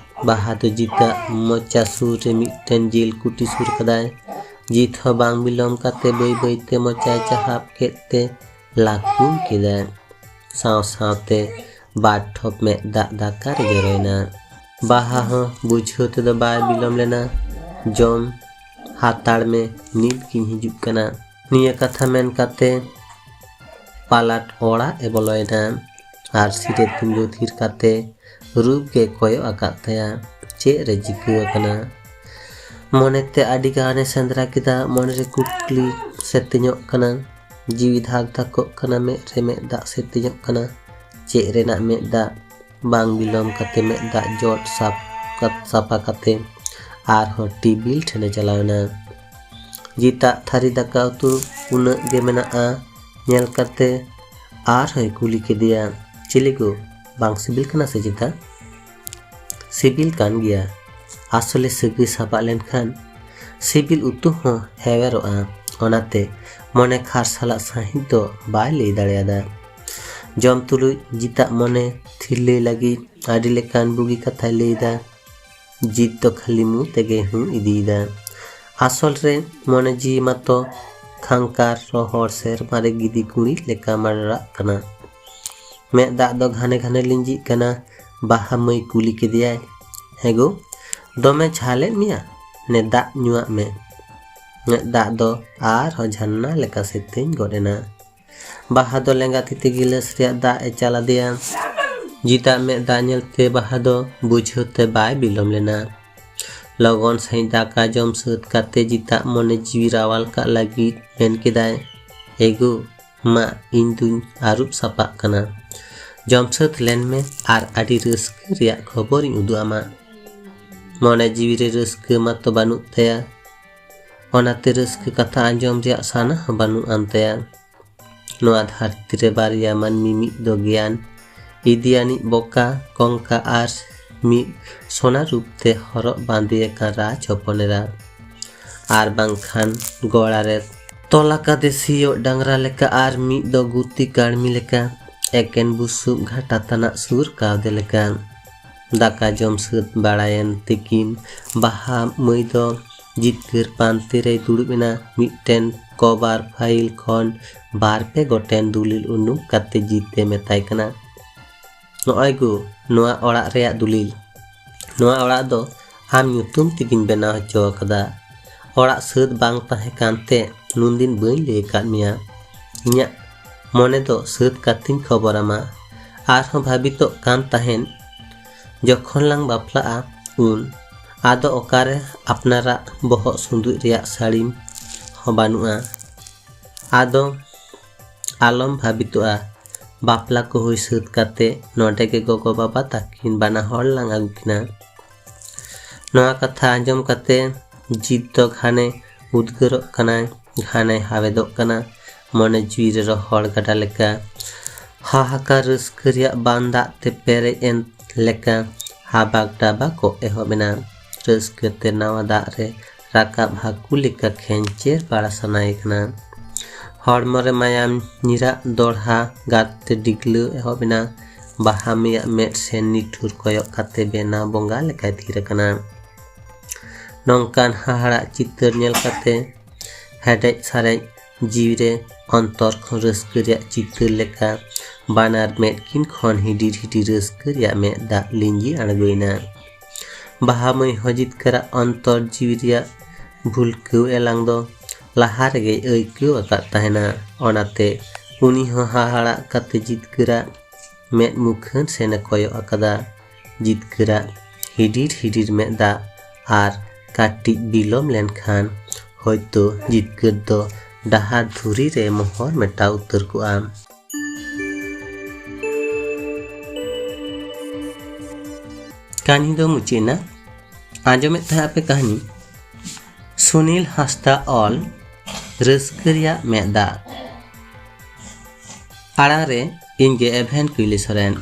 ᱵᱟᱦᱟ ᱫᱚ ᱡᱤᱛᱟᱜ ᱢᱚᱪᱟ ᱥᱩᱨ ᱨᱮ ᱢᱤᱫᱴᱮᱱ ᱡᱤᱞ ᱠᱩᱴᱤ ᱥᱩᱨ ᱠᱟᱫᱟᱭ᱾ ᱡᱤᱛ ᱦᱚᱸ ᱵᱟᱝ ᱵᱤᱞᱚᱢ ᱠᱟᱛᱮ ᱵᱟᱹᱭ ᱵᱟᱹᱭ ᱛᱮ ᱢᱚᱪᱟᱭ ᱪᱟᱦᱟᱯ ᱠᱮᱫ ᱛᱮ ᱞᱟᱹᱠᱩᱢ ᱠᱮᱫᱟᱭ᱾ ᱥᱟᱶ ᱥᱟᱶᱛᱮ ᱵᱟᱨ ᱴᱷᱚᱯ ᱢᱮᱫ ᱫᱟᱜ ᱫᱟᱠᱟ ᱨᱮ ᱡᱚᱨᱚᱭᱮᱱᱟ᱾ ᱵᱟᱦᱟ ᱦᱚᱸ ᱵᱩᱡᱷᱟᱹᱣ ᱛᱮᱫᱚ ᱵᱟᱭ ᱵᱤᱞᱚᱢ ᱞᱮᱱᱟ, "ᱡᱚᱢ ᱦᱟᱛᱟᱲ ᱢᱮ, ᱱᱤᱛ ᱜᱤᱧ ᱦᱤᱡᱩᱜ ᱠᱟᱱᱟ᱾" ᱱᱤᱭᱟᱹ ᱠᱟᱛᱷᱟ ᱢᱮᱱ ᱠᱟᱛᱮ ᱯᱟᱞᱟᱴ ᱚᱲᱟᱜ ᱮ ᱵᱚᱞᱚᱭᱮᱱᱟ᱾ ᱟᱨ ᱥᱤᱨᱮ ᱛᱤᱸᱜᱩ ᱛᱷᱤᱨ ᱠᱟᱛᱮ ᱨᱩᱯ ᱜᱮ ᱠᱚᱭᱚᱜ ᱟᱠᱟᱫ ᱛᱟᱭᱟ᱾ ᱪᱮᱫ ᱨᱮ ᱪᱤᱠᱟᱹ ᱟᱠᱟᱱᱟ? ᱢᱚᱱᱮᱛᱮ ᱟᱹᱰᱤ ᱜᱟᱱᱮ ᱥᱮᱸᱫᱽᱨᱟ ᱠᱮᱫᱟ᱾ ᱢᱚᱱᱮᱨᱮ ᱠᱩᱠᱞᱤ ᱥᱮᱛᱮᱧᱚᱜ ᱠᱟᱱᱟ, ᱡᱤᱣᱤ ᱫᱷᱟᱠ ᱫᱷᱟᱠᱚᱜ ᱠᱟᱱᱟ, ᱢᱮᱫ ᱨᱮ ᱢᱮᱫ ᱫᱟᱜ ᱥᱮᱛᱮᱧᱚᱜ ᱠᱟᱱᱟ᱾ ᱪᱮᱫ ᱨᱮᱱᱟᱜ ᱢᱮᱫ ᱫᱟᱜ? ᱵᱟᱝ ᱵᱤᱞᱚᱢ ᱠᱟᱛᱮ ᱢᱮᱫ ᱫᱟᱜ ᱡᱚᱫ ᱥᱟᱯ-, ᱠᱟᱛ-, ᱥᱟᱯᱷᱟ ᱠᱟᱛᱮ ᱟᱨᱦᱚᱸ ᱴᱮᱵᱤᱞ ᱴᱷᱮᱱᱮ ᱪᱟᱞᱟᱣ ᱮᱱᱟ᱾ ᱡᱤᱛᱟᱜ ᱛᱷᱟᱹᱨᱤ ᱫᱟᱠᱟ ᱩᱛᱩ ᱩᱱᱟᱹᱜ ᱜᱮ ᱢᱮᱱᱟᱜᱼᱟ ᱧᱮᱞ ᱠᱟᱛᱮ ᱟᱨᱦᱚᱸᱭ ᱠᱩᱞᱤ ᱠᱮᱫᱮᱭᱟ, "ᱪᱤᱞᱤ ᱜᱳ, ᱵᱟᱝ ᱥᱤᱵᱤᱞ ᱠᱟᱱᱟ ᱥᱮ ᱪᱮᱛᱟ?" ᱥᱤᱵᱤᱞ ᱠᱟᱱ ᱜᱮᱭᱟ, ᱟᱥᱚᱞᱮ ᱥᱟᱹᱜᱟᱹᱭ ᱥᱟᱵᱟᱜ ᱞᱮᱱᱠᱷᱟᱱ ᱥᱤᱵᱤᱞ ᱩᱛᱩ ᱦᱚᱸ ᱦᱮᱣᱮᱨᱚᱜᱼᱟ, ᱚᱱᱟᱛᱮ ᱢᱚᱱᱮ ᱠᱷᱟᱨ ᱥᱟᱞᱟᱜ ᱥᱟᱺᱦᱤᱡ ᱫᱚ ᱵᱟᱭ ᱞᱟᱹᱭ ᱫᱟᱲᱮᱭᱟᱫᱟ᱾ ᱡᱚᱢ ᱛᱩᱞᱩᱡ ᱡᱤᱛᱟᱜ ᱢᱚᱱᱮ ᱛᱷᱤᱨ ᱞᱟᱹᱭ ᱞᱟᱹᱜᱤᱫ ᱟᱹᱰᱤ ᱞᱮᱠᱟᱱ ᱵᱩᱜᱤ ᱠᱟᱛᱷᱟᱭ ᱞᱟᱹᱭᱫᱟ᱾ ᱡᱤᱛ ᱫᱚ ᱠᱷᱟᱹᱞᱤ ᱢᱩ ᱛᱮᱜᱮ ᱦᱩᱸ ᱤᱫᱤᱭᱮᱫᱟ᱾ ᱟᱥᱚᱞ ᱨᱮ ᱢᱚᱱᱮ ᱡᱤᱣᱤ ᱢᱟᱛᱚ ᱠᱷᱟᱝᱠᱟᱨ ᱨᱚᱦᱚᱲ ᱥᱮᱨᱢᱟ ᱨᱮ ᱜᱤᱫᱤ ᱠᱩᱲᱤ ᱞᱮᱠᱟ ᱢᱟᱰᱨᱟᱜ ᱠᱟᱱᱟ᱾ ᱢᱮᱫ ᱫᱟᱜ ᱫᱚ ᱜᱷᱟᱱᱮ ᱜᱷᱟᱱᱮ ᱞᱤᱸᱡᱤᱜ ᱠᱟᱱᱟ᱾ ᱵᱟᱦᱟ ᱢᱟᱹᱭ ᱠᱩᱞᱤ ᱠᱮᱫᱮᱭᱟᱭ, "ᱦᱮᱸ ᱜᱳ, ᱫᱚᱢᱮ ᱡᱷᱟᱞᱮᱫ ᱢᱮᱭᱟ? ᱱᱮ ᱫᱟᱜ ᱧᱩᱣᱟᱜ ᱢᱮ᱾" ᱢᱮᱫ ᱫᱟᱜ ᱫᱚ ᱟᱨᱦᱚᱸ ᱡᱷᱟᱨᱱᱟ ᱞᱮᱠᱟ ᱥᱮᱛᱮᱧ ᱜᱚᱫ ᱮᱱᱟ᱾ ᱵᱟᱦᱟ ᱫᱚ ᱞᱮᱸᱜᱟ ᱛᱤ ᱛᱮ ᱜᱤᱞᱟᱹᱥ ᱨᱮᱭᱟᱜ ᱫᱟᱜ ᱮ ᱪᱟᱞ ᱟᱫᱮᱭᱟ᱾ ᱡᱤᱛᱟᱜ ᱢᱮᱫ ᱫᱟᱜ ᱧᱮᱞᱛᱮ ᱵᱟᱦᱟ ᱫᱚ ᱵᱩᱡᱷᱟᱹᱣ ᱛᱮ ᱵᱟᱭ ᱵᱤᱞᱚᱢ ᱞᱮᱱᱟ᱾ ᱞᱚᱜᱚᱱ ᱥᱟᱺᱦᱤᱡ ᱫᱟᱠᱟ ᱡᱚᱢ ᱥᱟᱹᱛ ᱠᱟᱛᱮ ᱡᱤᱛᱟᱜ ᱢᱚᱱᱮ ᱡᱤᱣᱤ ᱨᱟᱣᱟᱞ ᱠᱟᱜ ᱞᱟᱹᱜᱤᱫ ᱢᱮᱱ ᱠᱮᱫᱟᱭ, "ᱮᱜᱳ, ᱢᱟ, ᱤᱧ ᱫᱩᱧ ᱟᱹᱨᱩᱵ ᱥᱟᱯᱷᱟᱜ ᱠᱟᱱᱟ᱾ ᱡᱚᱢ ᱥᱟᱹᱛ ᱞᱮᱱ ᱢᱮ ᱟᱨ ᱟᱹᱰᱤ ᱨᱟᱹᱥᱠᱟᱹ ᱨᱮᱭᱟᱜ ᱠᱷᱚᱵᱚᱨᱤᱧ ᱩᱫᱩᱜ ᱟᱢᱟ᱾" ᱢᱚᱱᱮ ᱡᱤᱣᱤ ᱨᱮ ᱨᱟᱹᱥᱠᱟᱹ ᱢᱟᱛᱚ ᱵᱟᱹᱱᱩᱜ ᱛᱟᱭᱟ, ᱚᱱᱟᱛᱮ ᱨᱟᱹᱥᱠᱟᱹ ᱠᱟᱛᱷᱟ ᱟᱸᱡᱚᱢ ᱨᱮᱭᱟᱜ ᱥᱟᱱᱟ ᱦᱚᱸ ᱵᱟᱹᱱᱩᱜ ᱟᱱ ᱛᱟᱭᱟ᱾ ᱱᱚᱣᱟ ᱫᱷᱟᱹᱨᱛᱤ ᱨᱮ ᱵᱟᱨᱭᱟ ᱢᱟᱹᱱᱢᱤ, ᱢᱤᱫ ᱫᱚ ᱜᱮᱭᱟᱱ ᱤᱫᱤᱭᱟᱱᱤᱡ ᱵᱚᱠᱟ ᱠᱚᱝᱠᱟ ᱟᱨ ᱢᱤᱫ ᱥᱚᱱᱟ ᱨᱩᱯ ᱛᱮ ᱦᱚᱨᱚᱜ ᱵᱟᱸᱫᱮ ᱟᱠᱟᱱ ᱨᱟᱡᱽ ᱦᱚᱯᱚᱱ ᱮᱨᱟ, ᱟᱨ ᱵᱟᱝᱠᱷᱟᱱ ᱜᱚᱲᱟ ᱨᱮ ᱛᱚᱞ ᱟᱠᱟᱫᱮ ᱥᱤᱭᱳᱜ ᱰᱟᱝᱨᱟ ᱞᱮᱠᱟ, ᱟᱨ ᱢᱤᱫ ᱫᱚ ᱜᱩᱛᱤ ᱠᱟᱹᱲᱢᱤ ᱞᱮᱠᱟ, ᱮᱠᱮᱱ ᱵᱩᱥᱩᱵ ᱜᱷᱟᱴᱟ ᱛᱟᱱᱟᱜ ᱥᱩᱨ ᱠᱟᱣᱫᱮ ᱞᱮᱠᱟ᱾ ᱫᱟᱠᱟ ᱡᱚᱢ ᱥᱟᱹᱛ ᱵᱟᱲᱟᱭᱮᱱ ᱛᱤᱠᱤᱱ ᱵᱟᱦᱟ ᱢᱟᱹᱭ ᱫᱚ ᱡᱤᱛᱠᱟᱹᱨ ᱯᱟᱱᱛᱮ ᱨᱮᱭ ᱫᱩᱲᱩᱵ ᱮᱱᱟ᱾ ᱢᱤᱫᱴᱮᱱ ᱠᱚᱵᱟᱨ ᱯᱷᱟᱭᱤᱞ ᱠᱷᱚᱱ ᱵᱟᱨ ᱯᱮ ᱜᱚᱴᱮᱱ ᱫᱩᱞᱤᱞ ᱩᱰᱩᱠ ᱠᱟᱛᱮ ᱡᱤᱛ ᱮ ᱢᱮᱛᱟᱭ ᱠᱟᱱᱟ, "ᱱᱚᱜᱼᱚᱭ ᱜᱳ, ᱱᱚᱣᱟ ᱚᱲᱟᱜ ᱨᱮᱭᱟᱜ ᱫᱩᱞᱤᱞ᱾ ᱱᱚᱣᱟ ᱚᱲᱟᱜ ᱫᱚ ᱟᱢ ᱧᱩᱛᱩᱢ ᱛᱮᱜᱤᱧ ᱵᱮᱱᱟᱣ ᱦᱚᱪᱚ ᱟᱠᱟᱫᱟ᱾ ᱚᱲᱟᱜ ᱥᱟᱹᱛ ᱵᱟᱝ ᱛᱟᱦᱮᱸ ᱠᱟᱱᱛᱮ ᱱᱩᱱᱫᱤᱱ ᱵᱟᱹᱧ ᱞᱟᱹᱭ ᱟᱠᱟᱫ ᱢᱮᱭᱟ᱾ ᱤᱧᱟᱹᱜ ᱢᱚᱱᱮ ᱫᱚ ᱥᱟᱹᱛ ᱠᱟᱛᱮᱧ ᱠᱷᱚᱵᱚᱨᱟᱢᱟ᱾ ᱟᱨᱦᱚᱸ ᱵᱷᱟᱵᱤᱛᱚᱜ ᱠᱟᱱ ᱛᱟᱦᱮᱸᱫ, ᱡᱚᱠᱷᱚᱱ ᱞᱟᱝ ᱵᱟᱯᱞᱟᱜᱼᱟ ᱩᱱ ᱟᱫᱚ ᱚᱠᱟᱨᱮ ᱟᱯᱱᱟᱨᱟᱜ ᱵᱚᱦᱚᱜ ᱥᱩᱸᱫᱩᱡ ᱨᱮᱭᱟᱜ ᱥᱟᱹᱲᱤᱢ ᱦᱚᱸ ᱵᱟᱹᱱᱩᱜᱼᱟ᱾ ᱟᱫᱚ ᱟᱞᱚᱢ ᱵᱷᱟᱵᱤᱛᱚᱜᱼᱟ, ᱵᱟᱯᱞᱟ ᱠᱚ ᱦᱩᱭ ᱥᱟᱹᱛ ᱠᱟᱛᱮ ᱱᱚᱰᱮ ᱜᱮ ᱜᱚᱜᱚ ᱵᱟᱵᱟ ᱛᱟᱹᱠᱤᱱ ᱵᱟᱱᱟ ᱦᱚᱲ ᱞᱟᱝ ᱟᱹᱜᱩ ᱠᱤᱱᱟ᱾" ᱱᱚᱣᱟ ᱠᱟᱛᱷᱟ ᱟᱸᱡᱚᱢ ᱠᱟᱛᱮ ᱡᱤᱛ ᱫᱚ ᱜᱷᱟᱱᱮ ᱩᱫᱽᱜᱟᱹᱨᱚᱜ ᱠᱟᱱᱟᱭ, ᱜᱷᱟᱱᱮ ᱦᱟᱣᱮᱫᱚᱜ ᱠᱟᱱᱟ᱾ ᱢᱚᱱᱮ ᱡᱤᱣᱤ ᱨᱮ ᱨᱚᱦᱚᱲ ᱜᱟᱰᱟ ᱞᱮᱠᱟ ᱦᱟᱦᱟᱠᱟᱨ ᱨᱟᱹᱥᱠᱟᱹ ᱨᱮᱭᱟᱜ ᱵᱟᱱ ᱫᱟᱜ ᱛᱮ ᱯᱮᱨᱮᱡ ᱮᱱ ᱞᱮᱠᱟ ᱦᱟᱵᱟᱠ ᱰᱟᱵᱟᱠᱚᱜ ᱮᱦᱚᱵ ᱮᱱᱟ᱾ ᱨᱟᱹᱥᱠᱟᱹ ᱛᱮ ᱱᱟᱣᱟ ᱫᱟᱜ ᱨᱮ ᱨᱟᱠᱟᱵ ᱦᱟᱹᱠᱩ ᱞᱮᱠᱟ ᱠᱷᱮᱧᱪᱮᱨ ᱵᱟᱲᱟ ᱥᱟᱱᱟᱭᱮ ᱠᱟᱱᱟ᱾ ᱦᱚᱲᱢᱚ ᱨᱮ ᱢᱟᱭᱟᱢ ᱧᱤᱨᱟᱜ ᱫᱚᱲᱦᱟ ᱜᱟᱨ ᱛᱮ ᱰᱤᱜᱽᱞᱟᱹᱣ ᱮᱦᱚᱵ ᱮᱱᱟ᱾ ᱵᱟᱦᱟ ᱢᱟᱹᱭᱟᱜ ᱢᱮᱫ ᱥᱮᱱ ᱱᱤᱴᱷᱩᱨ ᱠᱚᱭᱚᱜ ᱠᱟᱛᱮ ᱵᱮᱱᱟᱣ ᱵᱚᱸᱜᱟ ᱞᱮᱠᱟᱭ ᱛᱷᱤᱨ ᱟᱠᱟᱱᱟ᱾ ᱱᱚᱝᱠᱟᱱ ᱦᱟᱦᱟᱲᱟᱜ ᱪᱤᱛᱟᱹᱨ ᱧᱮᱞ ᱠᱟᱛᱮ ᱦᱮᱰᱮᱡ ᱥᱟᱨᱮᱡ ᱡᱤᱣᱤ ᱨᱮ ᱚᱱᱛᱚᱨ ᱠᱷᱚᱱ ᱨᱟᱹᱥᱠᱟᱹ ᱨᱮᱭᱟᱜ ᱪᱤᱛᱟᱹᱨ ᱞᱮᱠᱟ ᱵᱟᱱᱟᱨ ᱢᱮᱫ ᱠᱤᱱ ᱠᱷᱚᱱ ᱦᱤᱰᱤᱨ ᱦᱤᱰᱤᱨ ᱨᱟᱹᱥᱠᱟᱹ ᱨᱮᱭᱟᱜ ᱢᱮᱫ ᱫᱟᱜ ᱞᱤᱸᱡᱤ ᱟᱬᱜᱚᱭᱮᱱᱟ᱾ ᱵᱟᱦᱟ ᱢᱟᱹᱭ ᱦᱚᱸ ᱡᱤᱛᱠᱟᱹᱨᱟᱜ ᱚᱱᱛᱚᱨ ᱡᱤᱣᱤ ᱨᱮᱭᱟᱜ ᱵᱷᱩᱞᱠᱟᱹᱣ ᱮᱞᱟᱝ ᱫᱚ ᱞᱟᱦᱟ ᱨᱮᱜᱮᱭ ᱟᱹᱭᱠᱟᱹᱣ ᱟᱠᱟᱫ ᱛᱟᱦᱮᱱᱟ᱾ ᱚᱱᱟᱛᱮ ᱩᱱᱤ ᱦᱚᱸ ᱦᱟᱦᱟᱲᱟᱜ ᱠᱟᱛᱮ ᱡᱤᱛᱠᱟᱹᱨᱟᱜ ᱢᱮᱫ ᱢᱩᱠᱷᱟᱹᱱ ᱥᱮᱱᱮ ᱠᱚᱭᱚᱜ ᱟᱠᱟᱫᱟ᱾ ᱡᱤᱛᱠᱟᱹᱨᱟᱜ ᱦᱤᱰᱤᱨ ᱦᱤᱰᱤᱨ ᱢᱮᱫ ᱫᱟᱜ ᱟᱨ ᱠᱟᱹᱴᱤᱡ ᱵᱤᱞᱚᱢ ᱞᱮᱱᱠᱷᱟᱱ ᱦᱚᱭᱛᱳ ᱡᱤᱛᱠᱟᱹᱨ ᱫᱚ ᱰᱟᱦᱟᱨ ᱫᱷᱩᱨᱤ ᱨᱮ ᱢᱚᱦᱚᱨ ᱢᱮᱴᱟᱣ ᱩᱛᱟᱹᱨ ᱠᱚᱜᱼᱟ᱾ ᱠᱟᱹᱦᱱᱤ ᱫᱚ ᱢᱩᱪᱟᱹᱫ ᱮᱱᱟ᱾ ᱟᱸᱡᱚᱢᱮᱫ ᱛᱟᱦᱮᱸ ᱟᱯᱮ ᱠᱟᱹᱦᱱᱤ ᱥᱩᱱᱤᱞ ᱦᱟᱸᱥᱫᱟ ᱚᱞ ᱨᱟᱹᱥᱠᱟᱹ ᱨᱮᱭᱟᱜ ᱢᱮᱫ ᱫᱟᱜ᱾ ᱟᱲᱟᱝ ᱨᱮ ᱤᱧ ᱜᱮ ᱮᱵᱷᱮᱱ ᱠᱩᱭᱞᱤ ᱥᱚᱨᱮᱱ᱾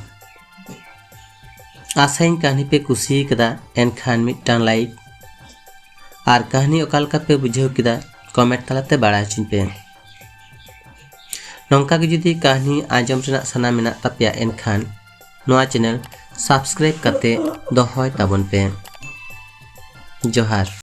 ᱟᱥᱟᱭᱟᱹᱧ ᱠᱟᱹᱦᱱᱤ ᱯᱮ ᱠᱩᱥᱤ ᱠᱟᱫᱟ, ᱮᱱᱠᱷᱟᱱ ᱢᱤᱫᱴᱟᱝ ᱞᱟᱭᱤᱠ᱾ ᱟᱨ ᱠᱟᱹᱦᱱᱤ ᱚᱠᱟ ᱞᱮᱠᱟ ᱯᱮ ᱵᱩᱡᱷᱟᱹᱣ ᱠᱮᱫᱟ, ᱠᱚᱢᱮᱱᱴ ᱛᱟᱞᱟᱛᱮ ᱵᱟᱲᱟᱭ ᱦᱚᱪᱚᱧ ᱯᱮ᱾ ᱱᱚᱝᱠᱟ ᱜᱮ ᱡᱩᱫᱤ ᱠᱟᱹᱦᱱᱤ ᱟᱸᱡᱚᱢ ᱨᱮᱱᱟᱜ ᱥᱟᱱᱟ ᱢᱮᱱᱟᱜ ᱛᱟᱯᱮᱭᱟ, ᱮᱱᱠᱷᱟᱱ ᱱᱚᱣᱟ ᱪᱮᱱᱮᱞ ᱥᱟᱵᱥᱠᱨᱟᱭᱤᱵ ᱠᱟᱛᱮ ᱫᱚᱦᱚᱭ ᱛᱟᱵᱚᱱ ᱯᱮ᱾ ᱡᱚᱦᱟᱨ᱾